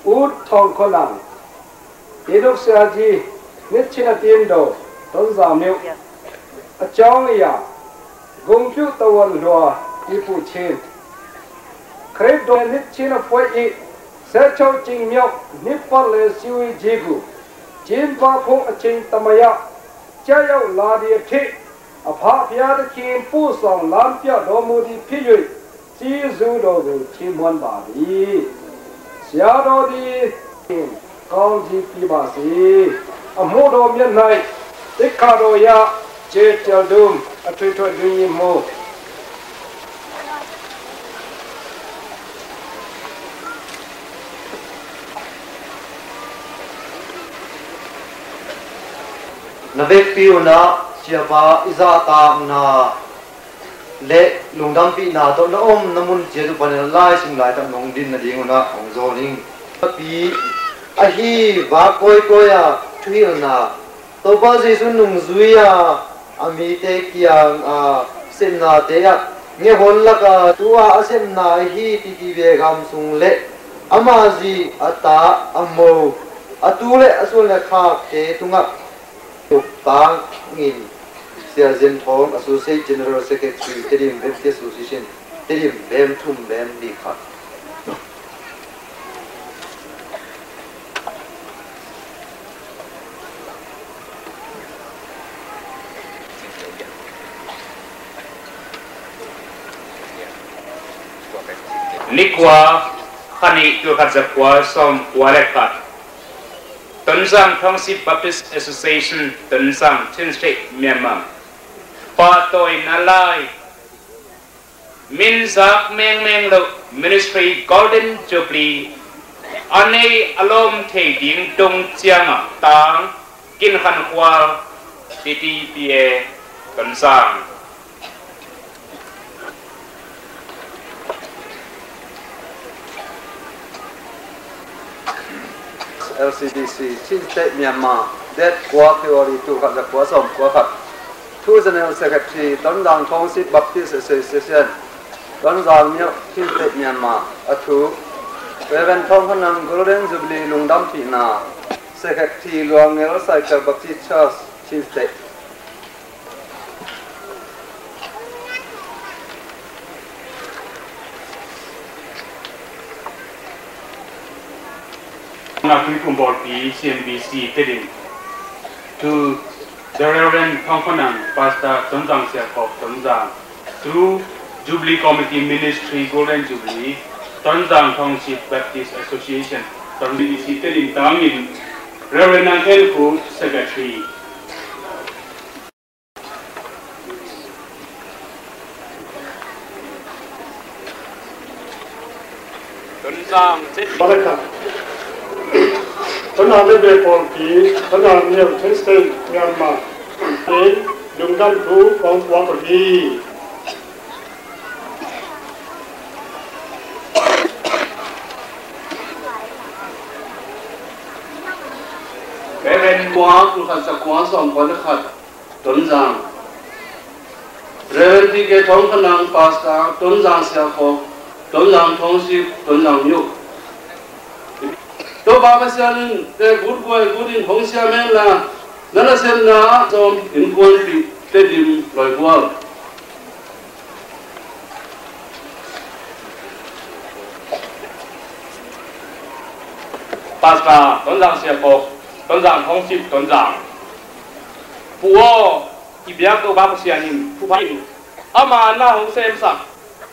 U Thawng Khon Nang, Inuk Sia Ji, Hnit Chin a Tin Do, Tonzang Myo. A cawng i a Gungpyu Tavuan Hlua, Ipu Chin. Khrih dawi Hnit Chin a Phuai i Sechau Cing Myo, Nipat le Siwi Jigu, Cin Pa Phung a Cing Tamaya, Cia Yau La Di a Thih, a Phah Phia Te Khin Pu Sawng Lam Pia Daw Mu Di Phi Yui, Ci Zu Daw Zu Cin Muan Ba Di, Sia Daw Di, Kawng Ji Pi Ba Si, a Hmuh Daw Mian Hnai, Tikha Dawya, Ci Cial Dum, a Thuithuai Ding Yi Mu. Na vekpi un ah, Siapa, i zahtakna le lungdampihna tawh na omna mun ciat uh panin a lai sim laitak nong din nading un ah hong zawn ing. Pi ahi vak kawikawi ah thuhilhna, Topa Jesuh nungzui a, a mite kiang a sepnate ah ngekhol lak a, tu-a a sepna ahi T T B A gam sung le ama zi, a ta, a mo, a tu le a suan le khakte tungah tuktangin Sia Zin Thawng, Associate General Secretary, Tedim Baptist Association, Tedim, vem thum vem li khat. Ni kua, kha nih, tul khat za kua sawm kua le khat. Tonzang Township Baptist Association, Tonzang, Chin State, Myanmar. Pahtawina lai. Min zak mengmeng loh Ministry Golden Jubilee a nei a lawm thei ding dong ciangah tang, Kin Khan Khual, T T B A, Tonzang. L C D C, Chin State, Myanmar, date kua February, tul khat za kua sawm kua khat. Thu General Secretary, Tonzang Township Baptist Association, Tonzang Myo, Chin State, Myanmar. A thu, Reverend Thawng Khon Nang, Golden Jubilee lungdampihna, Secretary, Luang Ngel Saitel Baptist Church, Chin State. Ngakui Kumbawlpi, C M B C, Tedim. To the Reverend Thawng Khon Nang, Pastor, Tonzang Siakhawk, Tonzang. Through Jubilee Committee Ministry, Golden Jubilee, Tonzang Township Baptist Association, Tonzang, Tedim tangin, Reverend Nang Khen Khup, Secretary. Tonzang Chin. Balaka. Tonzang Lebe Pawlpi, Tonzang Myo, Chin State, Myanmar. Lungdam thu kong puak hi. Reverend kua, tul khat za kua sawm kua le khat. Tonzang. Reverend T K Thawng Khon Nang, Pastor, Tonzang Siakhawk, Tonzang Township, Tonzang Myo. Topa Pasian in te gutguai gutin hong siam hen la, na nasepna ah sawm innkuanpih Tedim Loigual. Pastor, Tonzang Siakhawk. Tonzang hong cih Tonzang. Pu aw, i biak Topa Pasian in thupha in ama na hong semsak,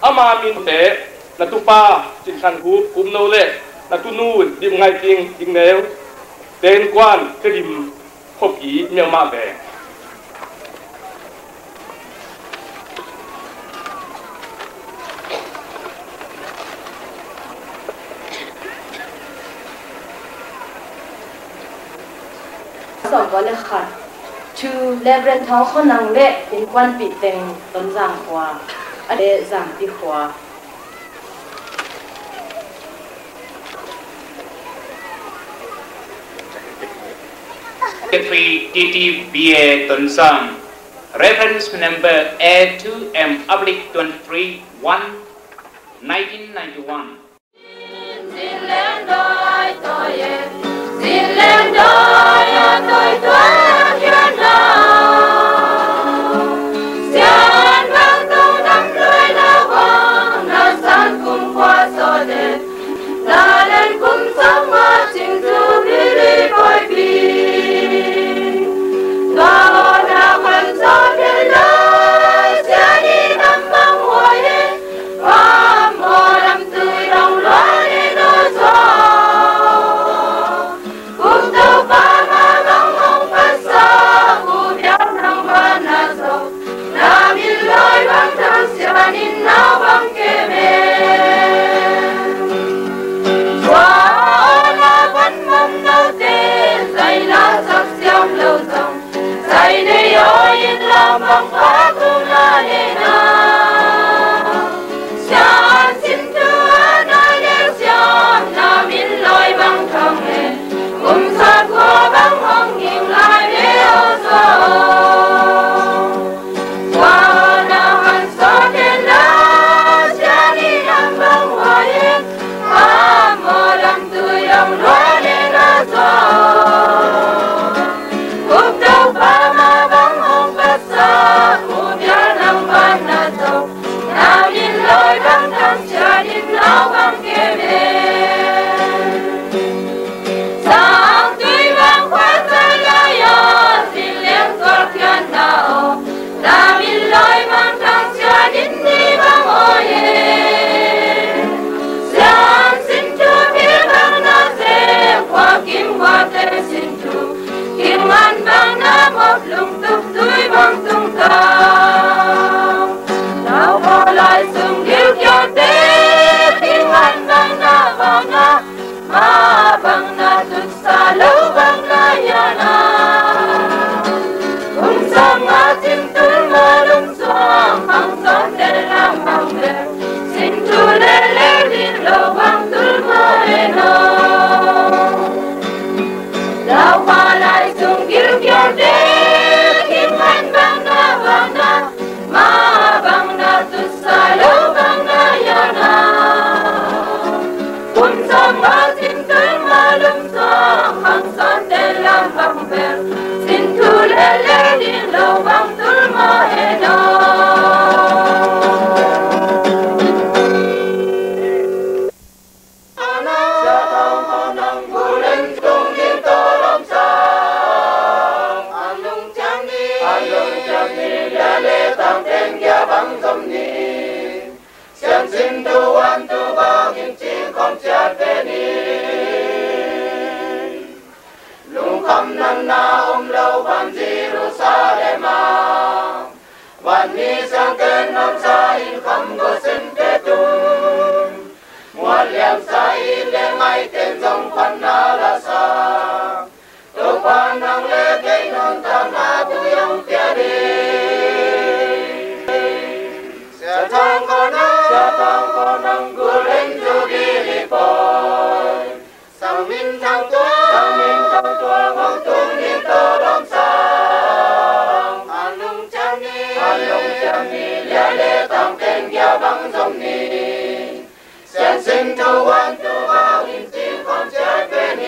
ama minte, na tupa Cin Khan Hup, Hup No le na tunu Dim Ngaih Ting, Dim Neu, Tein Kuan, Tedim, Khuapi Myanmar te. Sawmkua le khat. To Reverend Thang Khua Nang le innkuanpih teng Tonzang khua, a le Zangpi khua. Secretary T T B A Tonzang, reference number A two M oblique twenty-three one, nineteen ninety-one. Lungkham natna om lo van Jerusalem ah, vanmi siangthote nuamsa in kham gawh semte tung, mual liamsa it le ngaihten zong phatna la sa. Topa nang le kei nuntakna thu hong pia ding. Sia Thang Khua Nang, Sia Thang Khua Nang, Golden Jubilee pawi. Sang minthang tuang, sang minthang tuang, hong tung ni tawlawm sang. An lungciam ni, an lungciam ni, lia le tang teng gia bang zom ni. Sian sin thu wan thu bang in cing khawm ciat pen.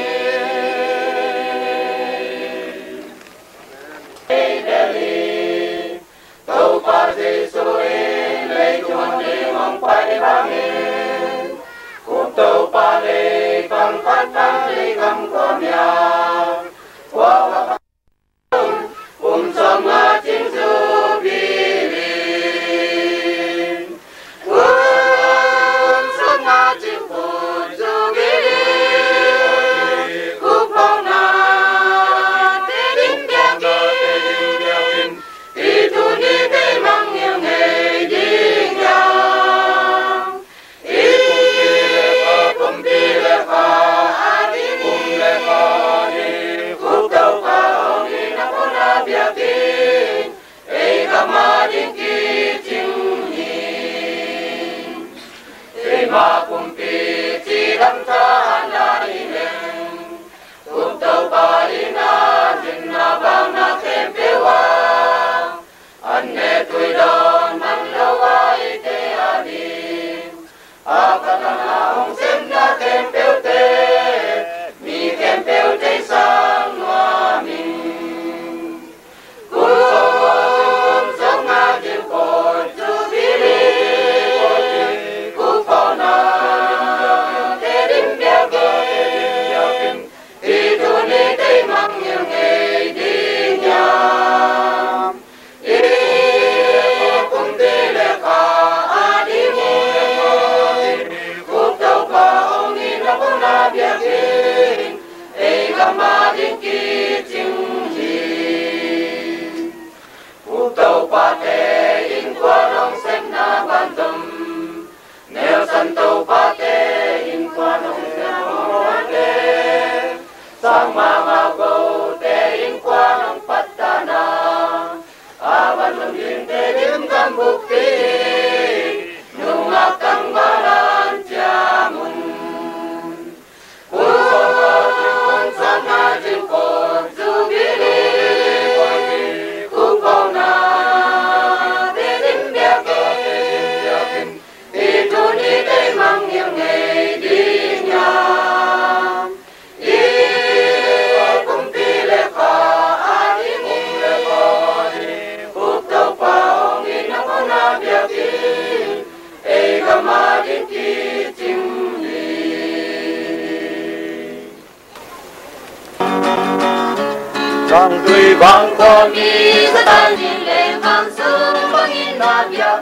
Bang tui bang khua mi Satan zingleng khang sung bangin na bia,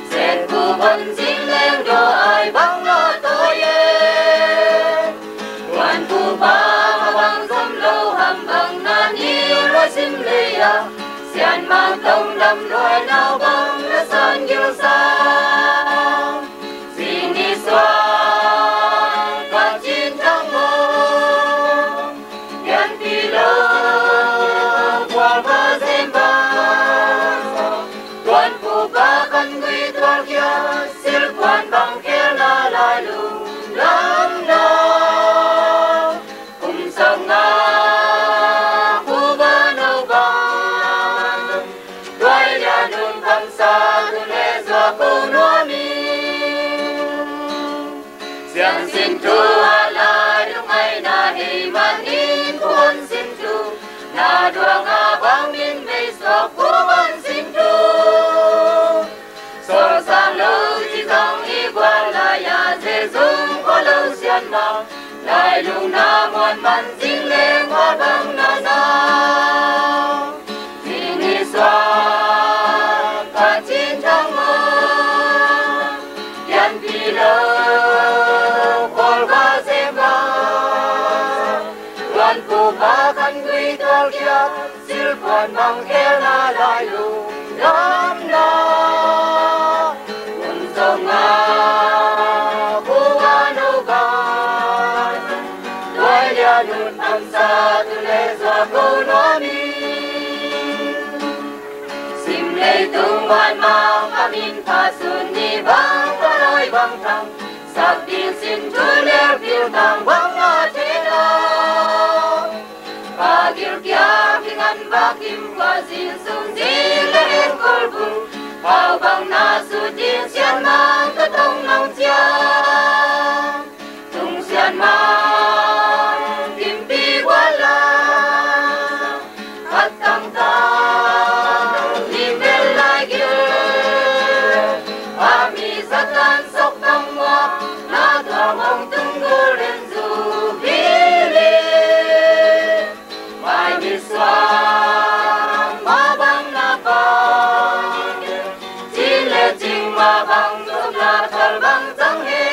Sen Khup Hon zingleng daw ai bang na tawi e. Tuan Khup Hon bang zom lo ham bang na ni lua sim lei a, Sian Mang Tong Dam luai nau bang na san gil sa. Sing ni suan ka cin tang mo, Pianpih lo khual va sem bang, Tuan Khup Hon khan gui tual khia, silhpuan bang khelna lailung lam na. Kum sawmnga Khup Hon no bang, Tuai Lian Hun kamsa tu le zuak ko nuam ing. Siangsintu a lai lungngaihna hei manin Khup Hon singtu na duang a bang min mei suak Khup Hon singtu. Sawlsang lo ci zong i gual lai a, Jesu ko lo Sian Mang, lailung na muan man zingleng khual bang na na. Sing ni suan ka cin tang mo, Pianpih lo khual va sem bang, Tuan Khup Hon khan gui tual khia, silhpuan bang khelna lailung lam na. Kum sawmnga Khup Hon no bang, Tuai Lian Hun kamsa tu le zuak ko nuam ing. Sim leitung van mang ka min pha sun ni bang ka lai bang thang, sak ding sin tu le pil tang bang a te na. Ka gilkial ki ngan va kim kua zin sung zin le en kol bung, pau bang na su ding Sian Mang ka tong nong ciang. Tung Sian Mang kimpi gual la, khat tangtang lim bel lai gil. A mi Satan sok bang mua, na tuam hong tung Golden Jubilee. Mai mi suang ma bang na pan, cin le cing ma bang zom na thal bang zang he.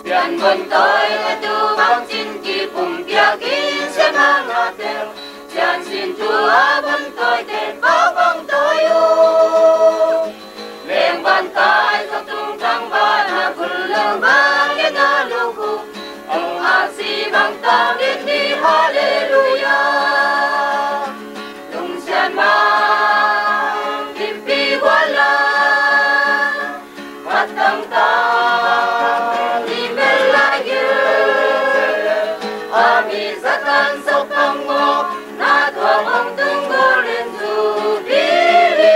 Sian bon toi a tu bang cin ki pum pia ki se ma na tel, sian sin tu a bon toi ten pa bang toi u. Leng van kai sa tung tang ba na kul leng ba le na lu ku. Ong a si bang ta din di hallelujah. Tung sian bang kimpi gual la. Khat tang ta ni bel lai gil. A mi Satan sok bang mo. Na tuam hong tung Golden Jubilee.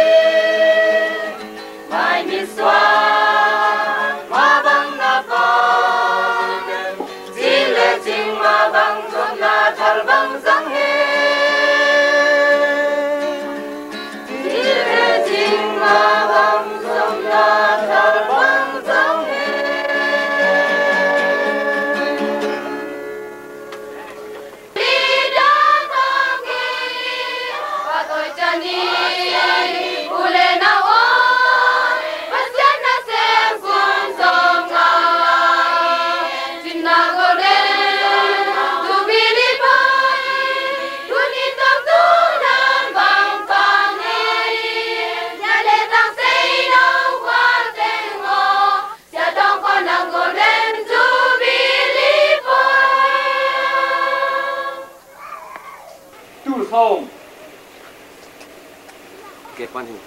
Mai mi suang ma bang na pan, cin le cing ma bang zom na thal bang zang he. Cin le cing ma bang zom na thal bang zang he. Sia Tong Khuan a Golden Jubilee Pawl. Tul sawm. Ke pan hi.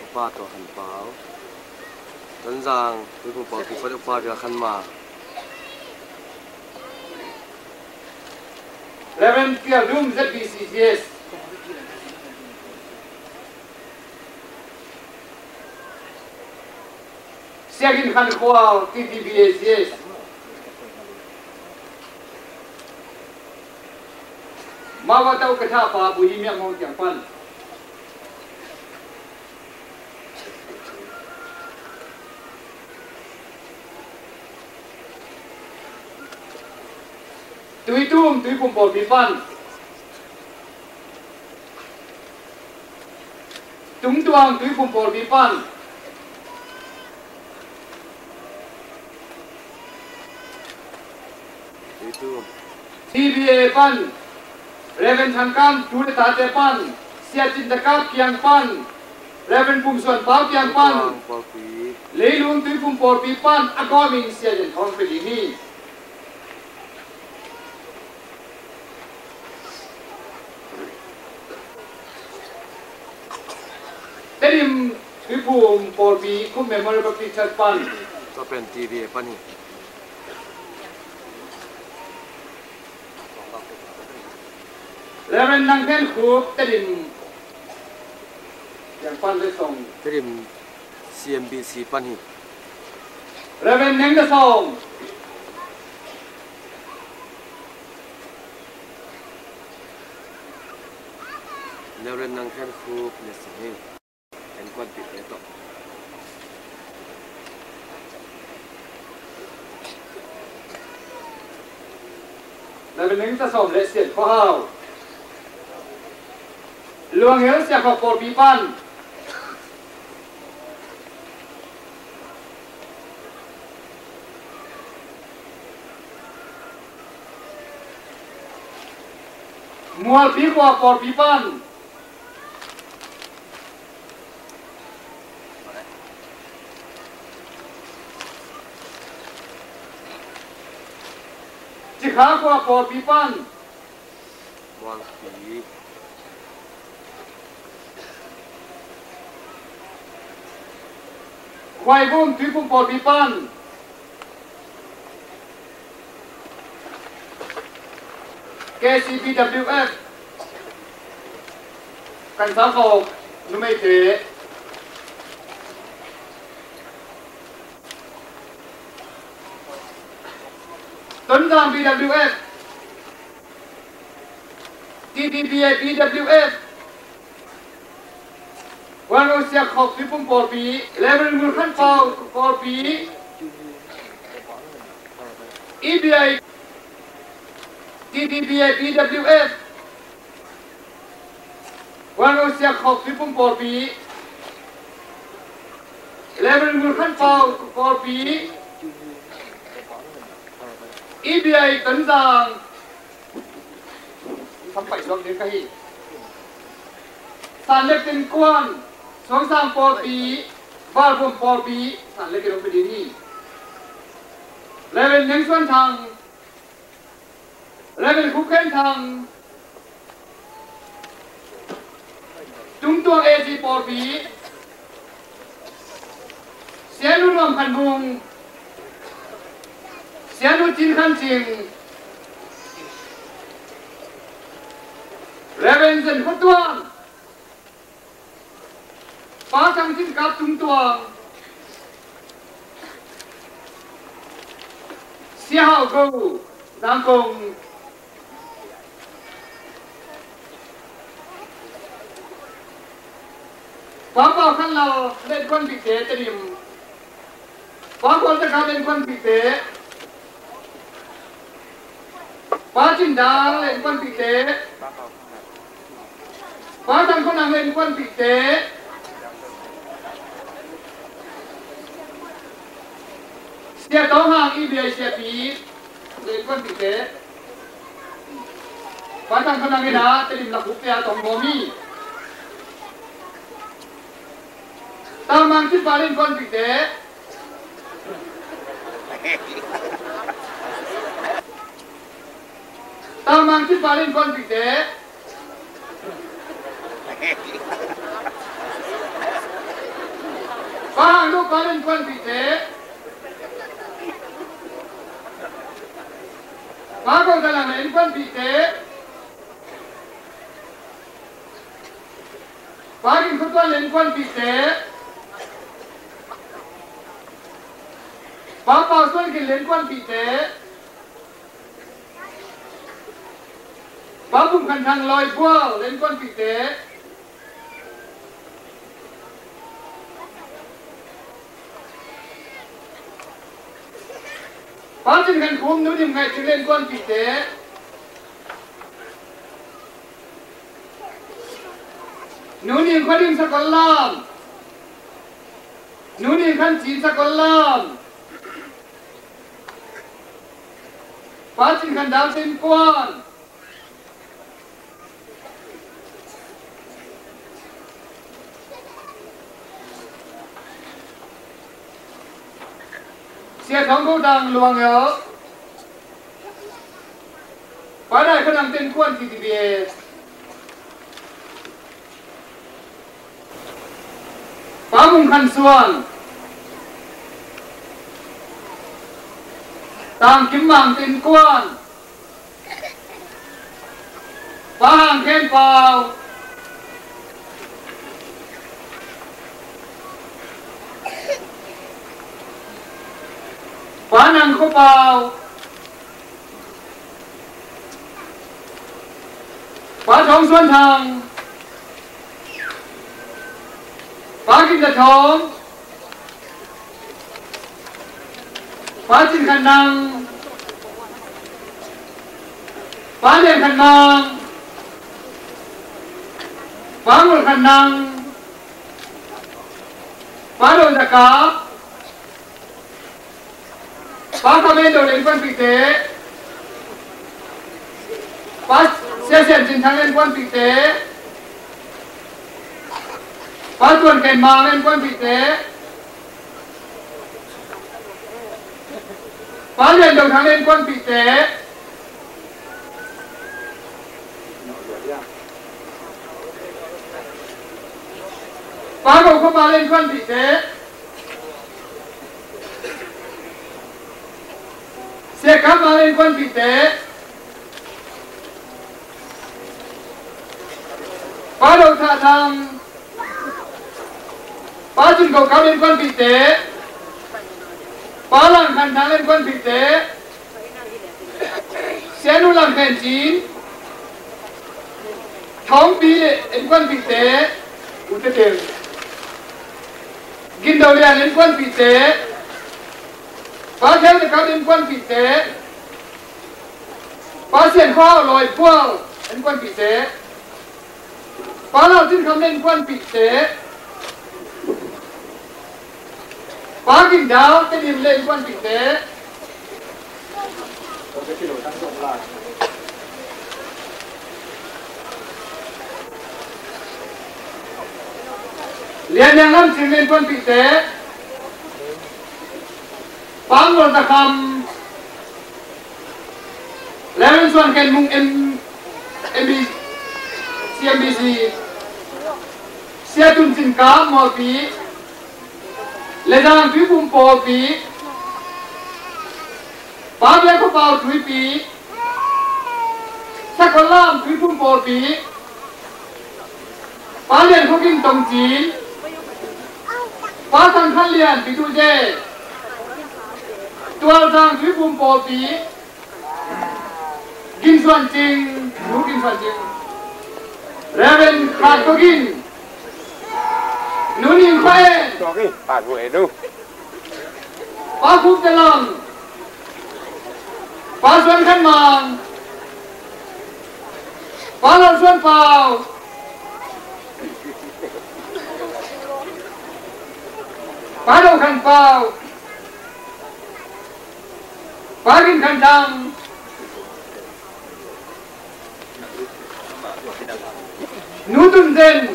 Upa Tua Khan Pau. Tonzang, Tuiphung Pau, Tuiphung Pau, Tua Khan Ma. Reverend Pial Dum, Z B C C S. Sia Gin Khan Khual, T T B A C S. Mawataw ka tha pa Bu Hi Miak Mong Kiang Pan. Tuitum Tuiphum pawlpi pan. Tungtuang Tuiphum pawlpi pan. Tuitum. T B A pan. Reverend Thangkam tu le tate pan. Sia Cin Takap kiang pan. Reverend Pum Suan Pau kiang pan. Tuitum pawlpi. Leilung Tuiphum pawlpi pan a gawmin Sia Jan Thawng pe ding hi. Tedim Tuiphum pawlpi Khum Memorial Baptist Church pan. Tua pen T B A pan hi. Reverend Nang Phen Khup Tedim Yang pan le song. Tedim C M B C pan hi. Reverend Neng Da Song. Reverend Nang Khen Khup le song hi. Innkuanpihte tawh. Reverend Neng Tasawm le Sian Khua Hau. Luang Hill Sia Khawk pawlpi pan. Mualpi Khua pawlpi pan. Cikha Khua pawlpi pan. Mualpi. Khuaibum Tuiphum pawlpi pan. K C B W F. Kan sa khawk numeite. Tonzang B W F. T T B A B W F. Wan Sia Khawk Tuiphum pawlpi, Reverend Ngul Khan Pau pawlpi, E B I, T T B A B W F, Wan Sia Khawk Tuiphum pawlpi, Reverend Ngul Khan Pau pawlpi, E B I Tonzang. Sam pai suak ding ka hi. San le Tin Kuan, Suangsang pawlpi, Valbuam pawlpi, San le Tin Kuan ding hi. Reverend Neng Suan Thang, Reverend Khup Khen Thang, Tungtuang A G pawlpi, Sianu Nuam Khan Mung, Sianu Cin Khan Cing, Reverend Zen Khua Tuan, Pa Thang Cin Kap Tungtuang, Sia Hau Go Zangkong, Pa Pau Khan Lau le innkuanpihte Tedim. Pa Khual Takap le innkuanpihte. Pa Cin Dang le innkuanpihte. Pa Thang Khua Nang le innkuanpihte. Sia Tawng Hang E B I siapi le innkuanpihte. Pa Thang Khua Nang in a Tedim lak huk te a tong mawm hi. Tang Mang Cin Pa le innkuanpihte. Tang Mang Cin Pa le innkuanpihte. Pa Hang Duk Pa le innkuanpihte. Pa Go Tha Lang le innkuanpihte. Pa Gin Khua Tuan le innkuanpihte. Pa Pau Suan Gin le innkuanpihte. Pa Pum Khan Thang Lawi Bual le innkuanpihte. Pa Cin Khan Khum, Nu Dim Ngaih Cing le innkuanpihte. Nu Ning Khua Ding Sakol Lam. Nu Ning Khan Cin Sakol Lam. Pa Cin Khan Dau Tin Kuan. Sia Thawng Go Dang Luang Yo. Pa Dai Khan Ang Tin Kuan T T B S. Pa Mung Khan Suan. Tang Kim Mang Tin Kuan. Pa Hang Khen Pau. Pa Nang Kho Pau. Pa Thawng Suan Thang. Pa Kim Za Thawng. Pa Cin Khan Nang. Pa Lian Khan Mang. Pa Ngol Khan Nang. Pa Do Za Kap. Pa Kha Men Do Lian Kuan Pite. Pa Sia Sian Cin Thang Lian Kuan Pite. Pa Tuan Ken Mang Lian Kuan Pite. Pa Lian Do Thang Lian Kuan Pite. Pa Go Kho Mang Lian Kuan Pite. Sia Kam Mang Lian Kuan Pite. Pa Do Tha Thang. Pa Cin Go Kau Lian Kuan Pite. Pa Lang Khan Thang Lian Kuan Pite. Sia Nu Lang Khen Cin. Thawng Pi Lian Kuan Pite. U Te Teng. Gin Do Lian Lian Kuan Pite. Pa Theu Te Kau Lian Kuan Pite. Pa Sian Kho Hau Lawi Pual Lian Kuan Pite. Pa Lau Cin Kham Lian Kuan Pite. Pa Ging Dau Te Dim Lian Kuan Pite. Lian Niang Lam Cin Lian Kuan Pite. Pa Ngol Za Kham. Reverend Suan Khen Mung M-, M B C, M B C. Sia Tun Cin Kap Mawlpi. Lezang Tuipum Pawlpi. Pa Bia Kho Pau Tuipi. Sakol Lam Tuipum Pawlpi. Pa Lian Kho Gin Tong Cin. Pa Sang Khan Lian Pi Tu Je. Tual Sang Tuipum Pawlpi. Gin Suan Cing, Nu Gin Suan Cing. Reverend Khat Kho Gin. Nu Ning Kho En. Pa Khup Te Lang. Pa Suan Khan Mang. Pa Lal Suan Pau. Pa Do Khan Pau. Pa Gin Khan Thang. Nu Tun Zen.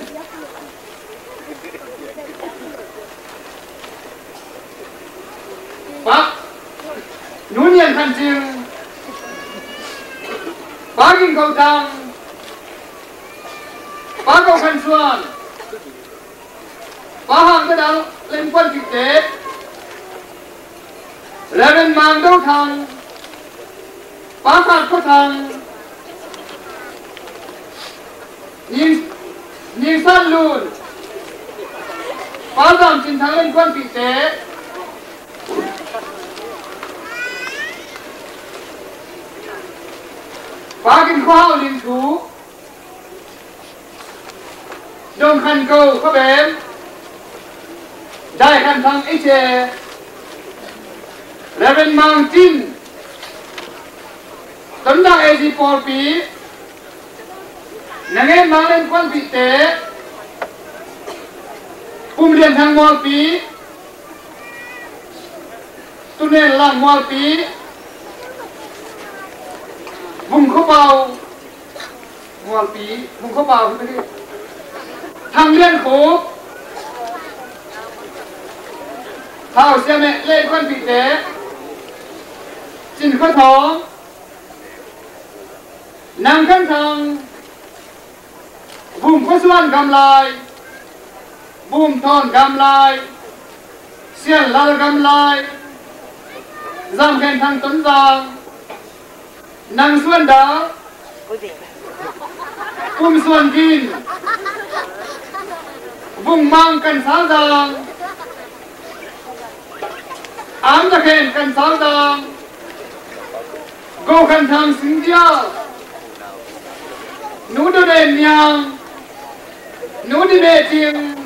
Pa Nu Nian Khan Cing. Pa Ging Ko Thang. Pa Ko Khan Suan. Pa Hang Te Dang Lian Kuan Pite. Reverend Mang Do Thang. Pa Khat Kho Thang. Ning, Ning San Lun. Pa Zam Cin Thang Lian Kuan Pite. Pa Gin Kho Hau Ling Thu. Dong Khan Ko Kho Bem. Dai Khan Thang Ice. Reverend Mang Cin. Tonda A Z Pawlpi. Na ngen Mang Lian Kuan Pite. Kum Lian Thang Mualpi, Tunen Lang Mualpi, Vung Khua Pau Mualpi, Vung Khua Pau, Thang Lian Khup, Thau Sia Meh, Lei Khuan Pite, Cin Khua Thawng, Nang Khan Thang, Vum Khua Suan Gamlai, Vum Thawn Gamlai, Sian Lal Gamlai, Zam Khen Thang Tonzang, Nang Suan Dal, Kum Suan Gin, Vung Mang Kan Sal Dang, Am Za Khen Kan Sal Dang, Go Khan Thang Sing Dial, Nu Do Den Niang, Nu Di Be Cing,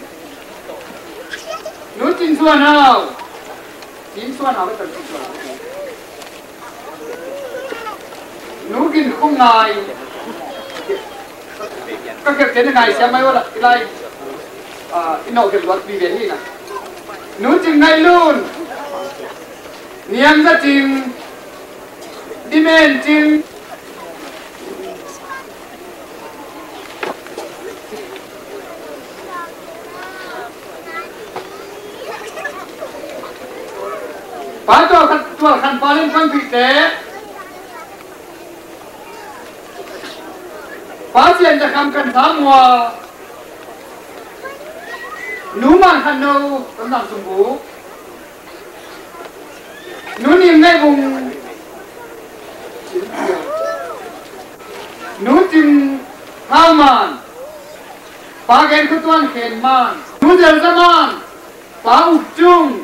Nu Cin Suan Hau, Cin Suan Hau, Cin Suan Hau, Nu Gin Khong Ngai. Ka kep ten ngai siam mai wala ilai. Ah, ino kep luat pi ben ni na. Nu Cing Ngai Lun, Niang Za Cing, Di Men Cing. Pa Tual Khan, Tual Khan Pa Len Khan Pite, Pa Sian Za Kham Kan Sa Mua, Nu Man Khan No Kan Sang Sum Bu, Nu Nim Ngai Bung, Nu Cing Hau Man, Pa Gen Khua Tuan Khen Man, Nu Del Za Man, Pa Uk Cung,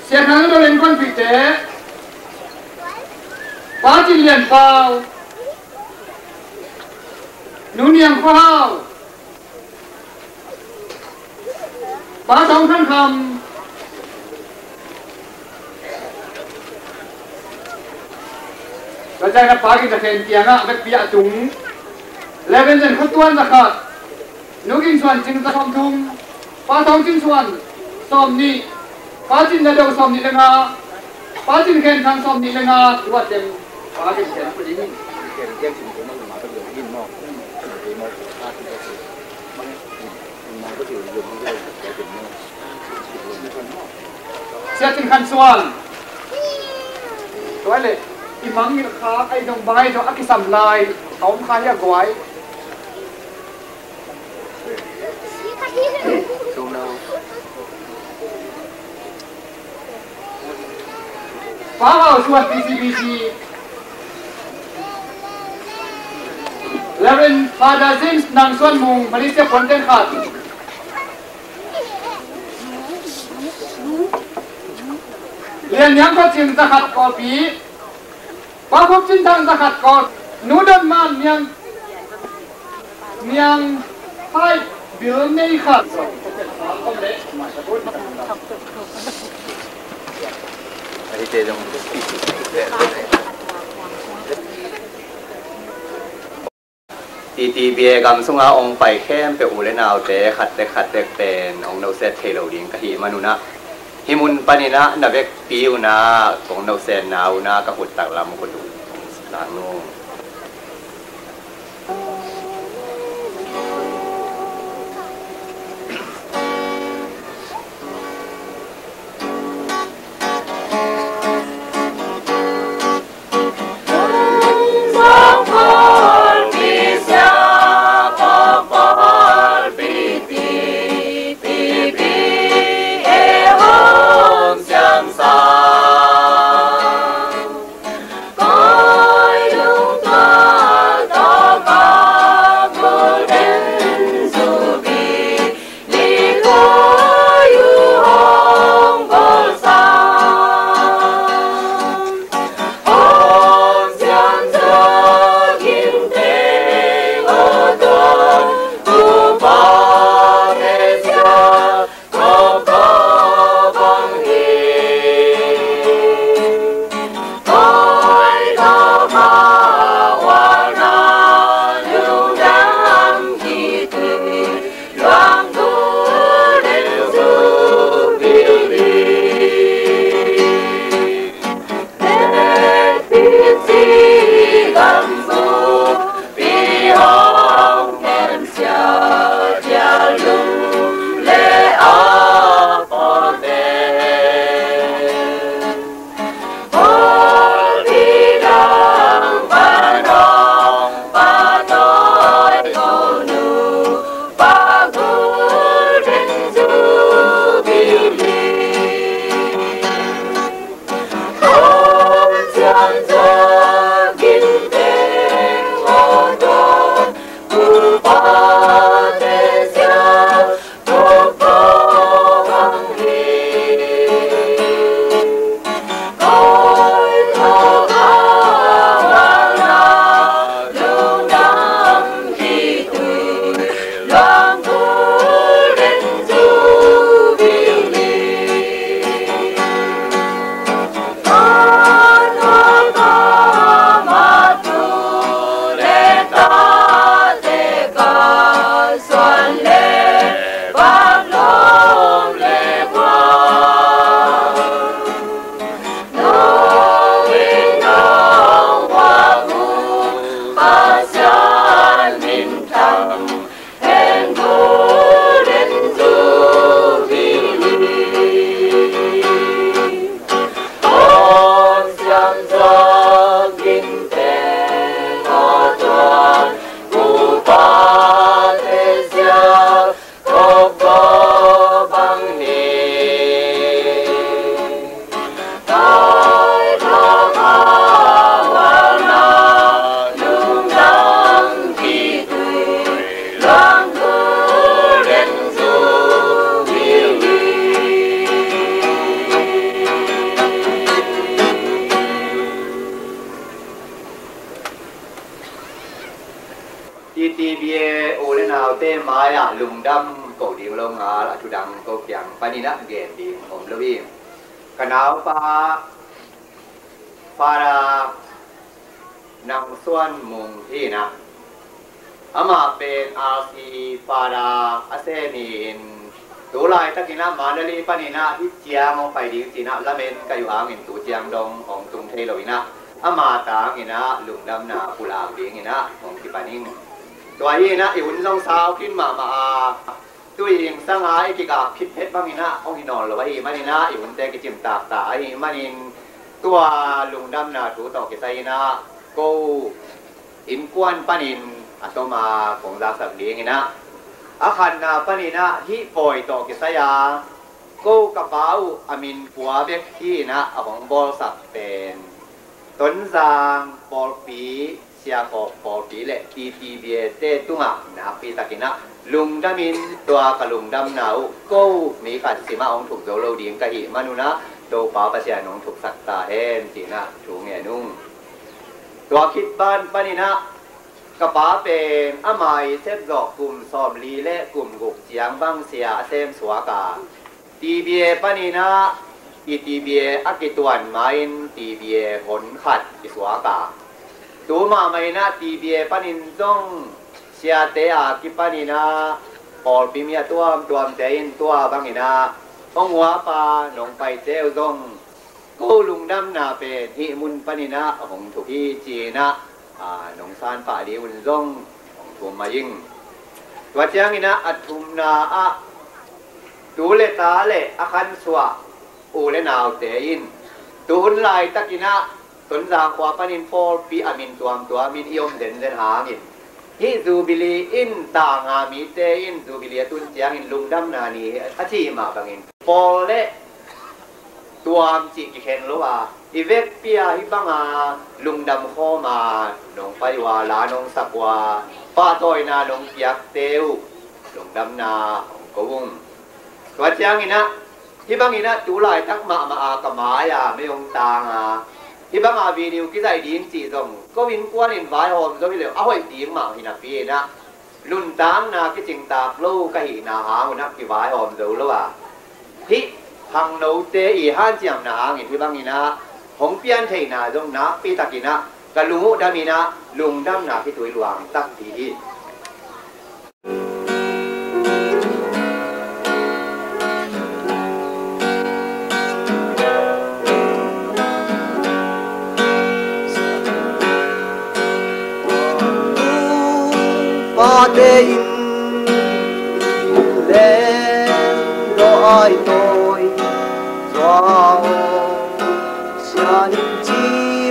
Sia Thang Do Len Khuan Pite, Pa Cin Lian Pau, Nu Niang Khua Hau, Pa Thawng Khan Kham. Ka cai na Pa Gin Za Khen kiangah vekpi ah tung. Eleven Zen Khua Tuan Za Khat, Nu Gin Suan Cing Za Sawm Thum, Pa Thawng Cin Suan Sawm Nih, Pa Cin Na Do Sawm Nih le Nga, Pa Cin Khen Thang Sawm Nih le Nga, tua tem Pa Gin Khen Pu Ding. Sia Cin Khan Suan. Tua le, i mangngilh kha, ai dong bang ai dong a kisam lai a om kha hi a guai. Pa Hau Suan P C B C. Reverend Father James Nang Suan Mung, Malaysia Pontian Khat. Lian Niang Khup Cin Za Khat Kawlpi. Pa Khup Cin Thang Za Khat Kawl. Nu Don Man Niang, Niang Pai Bil Nei Khat. T T B A gam sunga hong pai khempeuh u le naute khat tek khat tek pen hong noset thei lo ding ka hih manun ah, hih mun panin ah na vekpi un ah kong nosetna un ah ka khut taklam khut uh hong lak nung. T T B A u le naute mai-ah lungdam ko ding lo ngal a thudang ko kiang panin ah gen ding om lo hi. Ka naupa Father Nang Suan Mung hi-in ah, amah pen R C Father a sem hi-in, tu laitakin ah Mandalay panin ah hih ciang hong pai ding ci-in ah lamen ka hih hangin tu ciang dong hong tung thei lo-in ah, ama tangin ah lungdamna pulak dingin ah hong kipan ing. Tua hi-in ah i hun zong sau khin mahmah a, tu i hing sanga i kigap khit phet bangin ah hong hi nawn lo ahih manin ah i hunte kicimtak ta ahih manin, tua lungdamna thu tawh kisai-in ah ko innkuan panin a toma kong zaksak dingin ah, a khatna panin ah hih pawi tawh kisai-a ko ka pa uh a min kua bek hi-in ah a hong bawlsak pen Tonzang pawlpi, Siakawk pawlpi le T T B A te tungah nakpitakin ah lungdamin, tua ka lungdamna uh ko mi khat simah hong thuk zo lo ding ka hih manun ah Topa Pasian hong thuksak ta hen ci-in ah thu ngen ung. Tua khit ban panin ah ka pa pen ama i sepzawh kum sawmli le kum guk ciang bang sia a sem suak a, T B A panin ah i T B A a kituan ma-in T B A hon khat i suak a, tu mahmah in ah T B A panin zong siate a kipanin ah pawlpi mi a tuamtuamte in tua bangin ah hong huap a, nong paite uh zong ko lungdamna pen hih mun panin ah hong thuk hi ci-in ah, a, nong sanpah ding un zong hong thum mah ing. Tua ciangin ah a thumna ah tu le ta le a khansuah u le naute in tu hun laitakin ah Tonzang khua panin pawlpi a min tuamtuamin i om zenzen hangin, hih Jubilee in tanga mite in Jubilee a tun ciangin lungdamna ni a ci mah bangin pawl le tuam cih kikhen lo a, i vekpi-a hih banga lungdam khawma nong pai uh a, la nong sak uh a, pahtawina nong piakte uh lungdamna hong ko ung. Tua ciangin ah hih bangin ah tu laitak mahmah a ka mai-a mei hong tang a, hih banga video kizaih ding cih zong ko innkuan in vaihawm zo hi leh a hoih ding mah hi napi-in ah, nuntakna kicingtak lo ka hihna hang un ah kivaihawm zo lo a, hih khangnote i hanciamna hangin hih bangin ah hong pian theihna zong nakpitakin ah ka lung uh damin ah lungdamna khitui luang takpi hi. Pate in leng dawh ai tawi zuau, sian in ci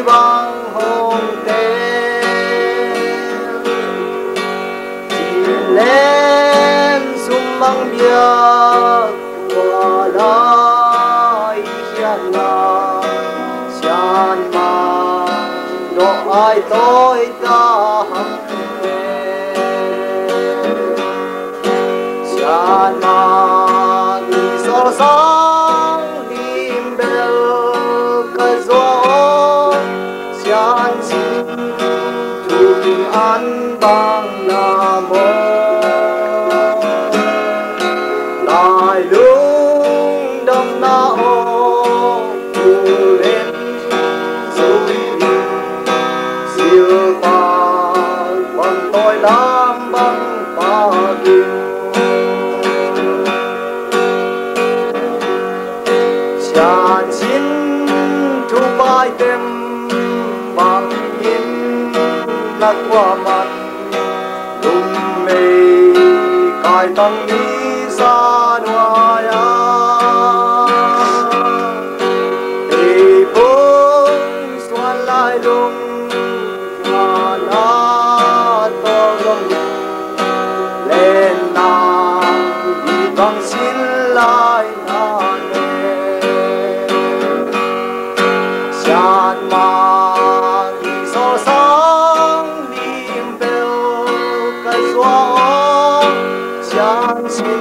bang hong tel. Ci leng sum bang biak tua lai khiatna, sian mah dawh ai tawi ta hang. Sian mah i sawlsang lim bel ka zuak aw, sian sin thum an bang na maw? Lai lungdamna aw, tu leng zo in, silpa bang tawi lam bang pakin. Sian sin thu pai tem bangin na kuaman, lungmei kai tang ni sa nuai a, ei pung suan lai lung a na tawh zong lenna i bang sin lai na ne. Sian mah i sawlsang lim bel ka zuak aw, sian sin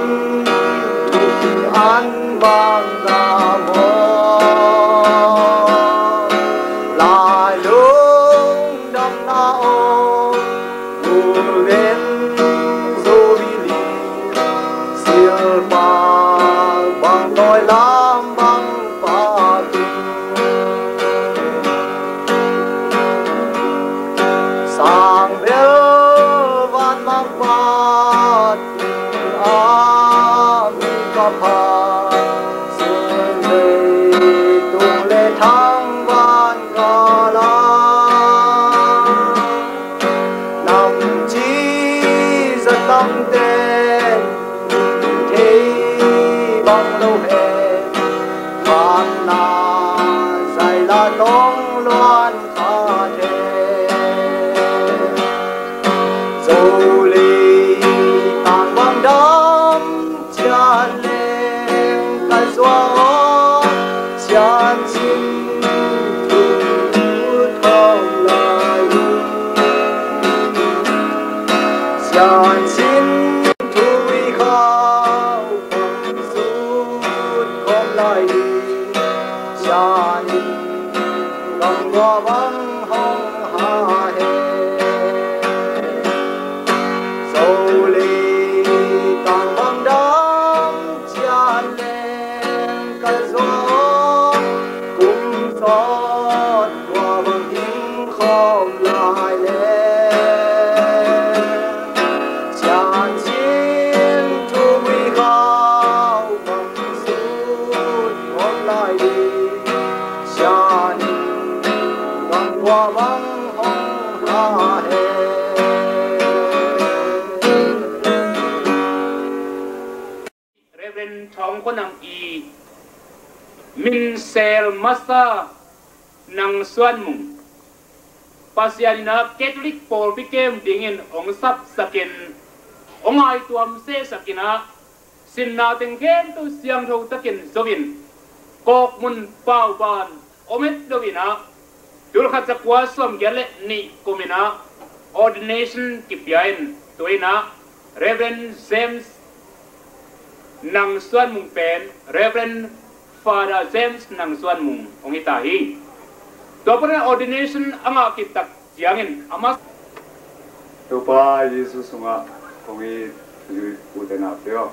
Sang bel van mang pat a mi ka pha, sun leitung le thang van ka la. Nam ci za tam ten thei bang lo hen, man na zai la tong luan kha the. Zo lei tang bang dam cian leng ka zuak aw, cian cin thu thawng lai. Cian cin thu i khau bang sut khawm lai. Cian in bang tua bang hong ha he. Zo lei tang bang dam cian leng ka zuak, kum sawt tua bang hing khawm lai leng. Cian cin thu i khau bang sut khawm lai ding. Cian in bang tua bang hong ha he. Reverend Thawng Khua Nang i min sel masa Nang Suan Mung, Pasian in ah Catholic pawlpi kem dingin hong sapsakin, hong ngaituam sehsakin ah, sinna teng khempeuh siangtho takin zo in, kawkmun pauban om et lo in ah, tul khat za kua sawmgiat le nih kum in ah ordination kipia in, tu in ah Reverend James Nang Suan Mung pen Reverend Father James Nang Suan Mung hong hi ta hi. Tua panin ordination a ngah khit tak ciangin a mas Topa Jesu sungah kong it u te naute aw,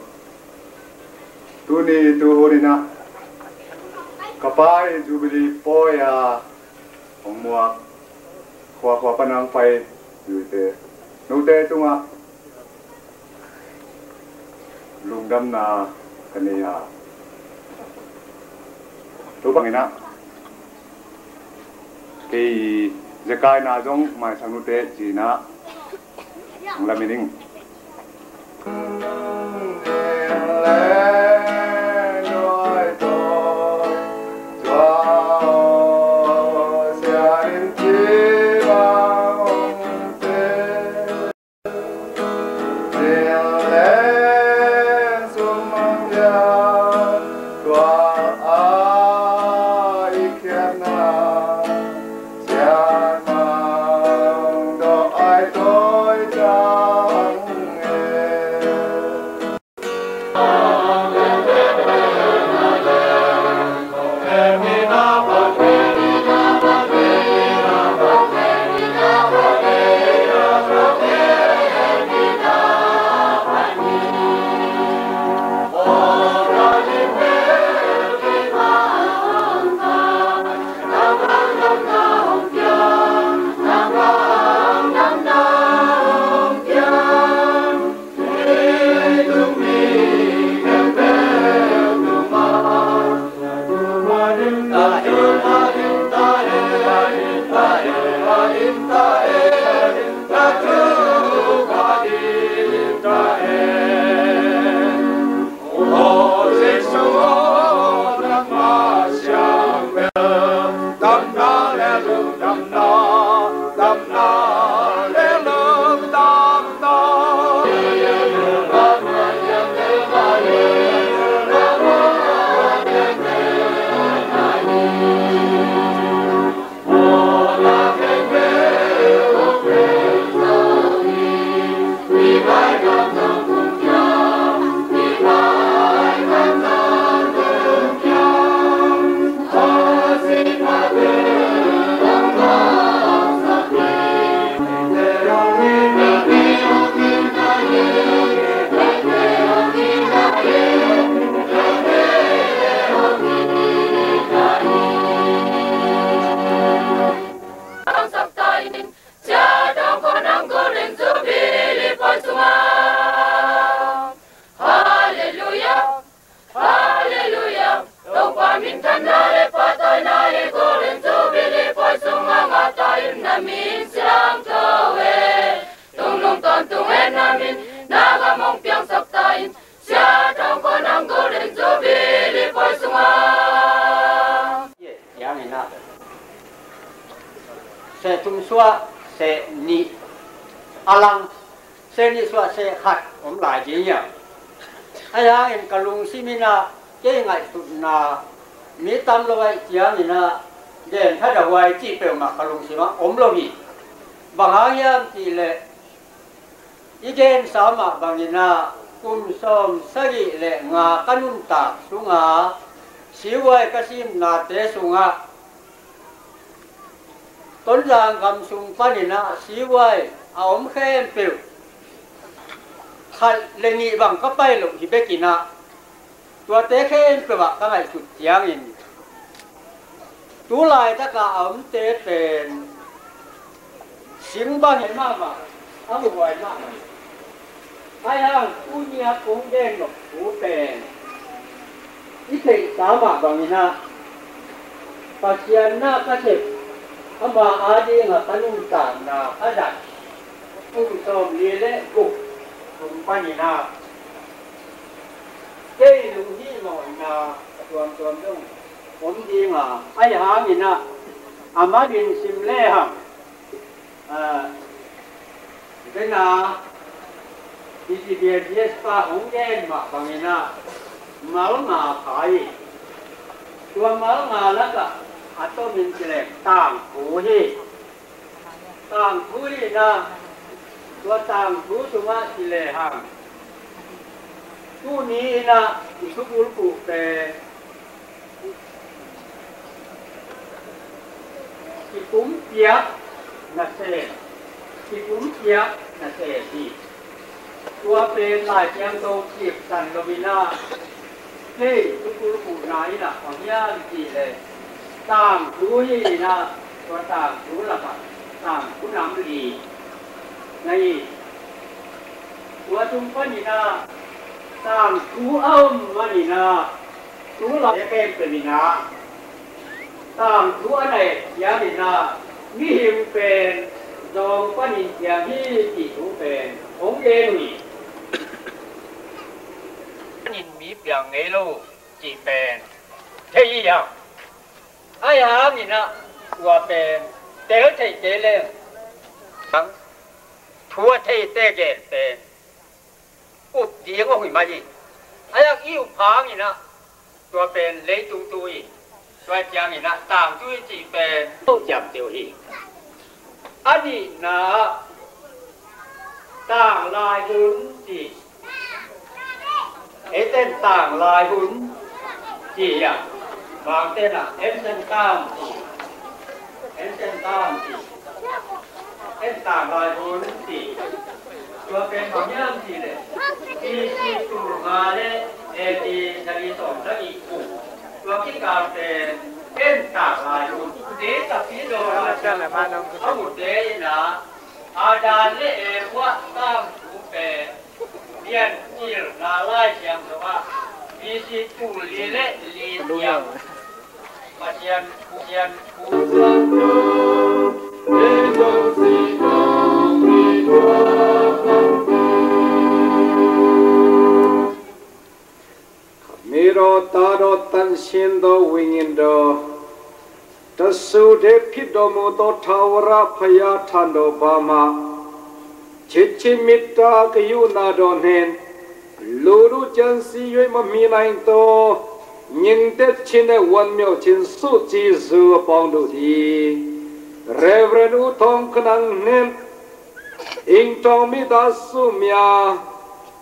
tuni tu hun in ah ka pa i Jubilee pawi a hong muak, khuakhua pan a hong pai u te, note tungah lungdamna ka nei a, tua bangin ah kei zekai na zong maisak nute ci-in ah hong lamen ing. Suah seh nih a lang, seh nih suah seh khat om lai ding hiam? Ahi hangin ka lungsim in ah kei ngaihsutna mi tam lo ahih ciangin ah gen tha dah huai cih peuhmah ka lungsim ah om lo hi. Bang hang hiam cih leh i gensa mah bangin ah kum sawm sagih le nga ka nuntak sungah siuai ka simnate sungah Tonzang gam sung panin ah siuai a om khempeuh khat le nih bang ka pai loh hi bekin ah tuate khempeuh ah ka ngaihsut ciangin tu laitak ah a omte pen sing bang hi mahmah, a muhuai mahmah. Ahi hang tuni a kong gen nop thu pen i theihsa mah bangin ah Pasian na ka sep ama ading a ka nuntakna ka zat kum sawmli le guk kum panin ah kei lunghimawhna a tuamtuam dong om ding a, ahi hangin ah a manin sim lehang, ah, vena P C B S pa hong gen mah bangin ah mal nga pha hi. Tua mal nga lakah a tomin ci leng tangthu hi. Tangthu hi in ah tua tangthu sungah ci lehang tuni in ah i thubulphuhte kipumpiak nasem, kipumpiak nasem hi. Tua pen Lai Siangtho kipsan lo in ah kei thubulphuhna in ah bang hiam cih leh tangthu hi in ah tua tangthu lakah tangthu nam li na hi. Tua tung panin ah tangthu a om manin ah tu lak khempeuh in ah tangthu a na et ciangin ah mihing pen zawng panin thiang hi cih thu pen hong gen uh hi. Panin mi piang ngei lo cih pen thei hi hang. Ahi hangin ah tua pen tel theite leng thu a theite gen pen up ding a hoih mah hi. Ahi hang i up hangin ah tua pen leitung tu hi. Tua ciangin ah tangthu hi cih pen ciamteh uh hi. A nihna ah tanglai hun cih, eiten tanglai hun cih a, bangten ah ancient time cih, ancient time cih, en tanglai hun cih. Tua pen bang hiam cih leh B C tul nga le A D sagih sawm sagih kum, tua kikal pen en tanglai hun. Tuni tapi dawh a mute in ah Adam le Eva tangthu pen Piancilna Lai Siangtho ah B C tul li le li tiang Pasian, Pasian thu Miraw, tadaw, tansindaw, wingindaw, tasu, dehphitdaw, mudaw, thawarah, phaya, thandaw, bama, chichimita, kayuna, dawhnen, ludu, chansi, yoi, mamina, ingto, nyingte, chine, wanmyo, chinsu, chizu, apawng duh di, Reverend U Thawng Khanang nen, ingtong mi, dasu, mya,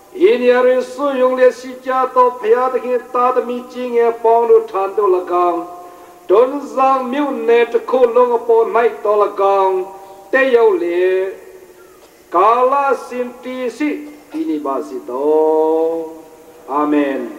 Inyari suyung le sikia tawh phaya takin tata mi cinge pawng lu than tu lakang, Tonzang miu ne takhu lung a paw naih tawh lakang, te yo le kala sin ti si tini ba si tawh. Amen.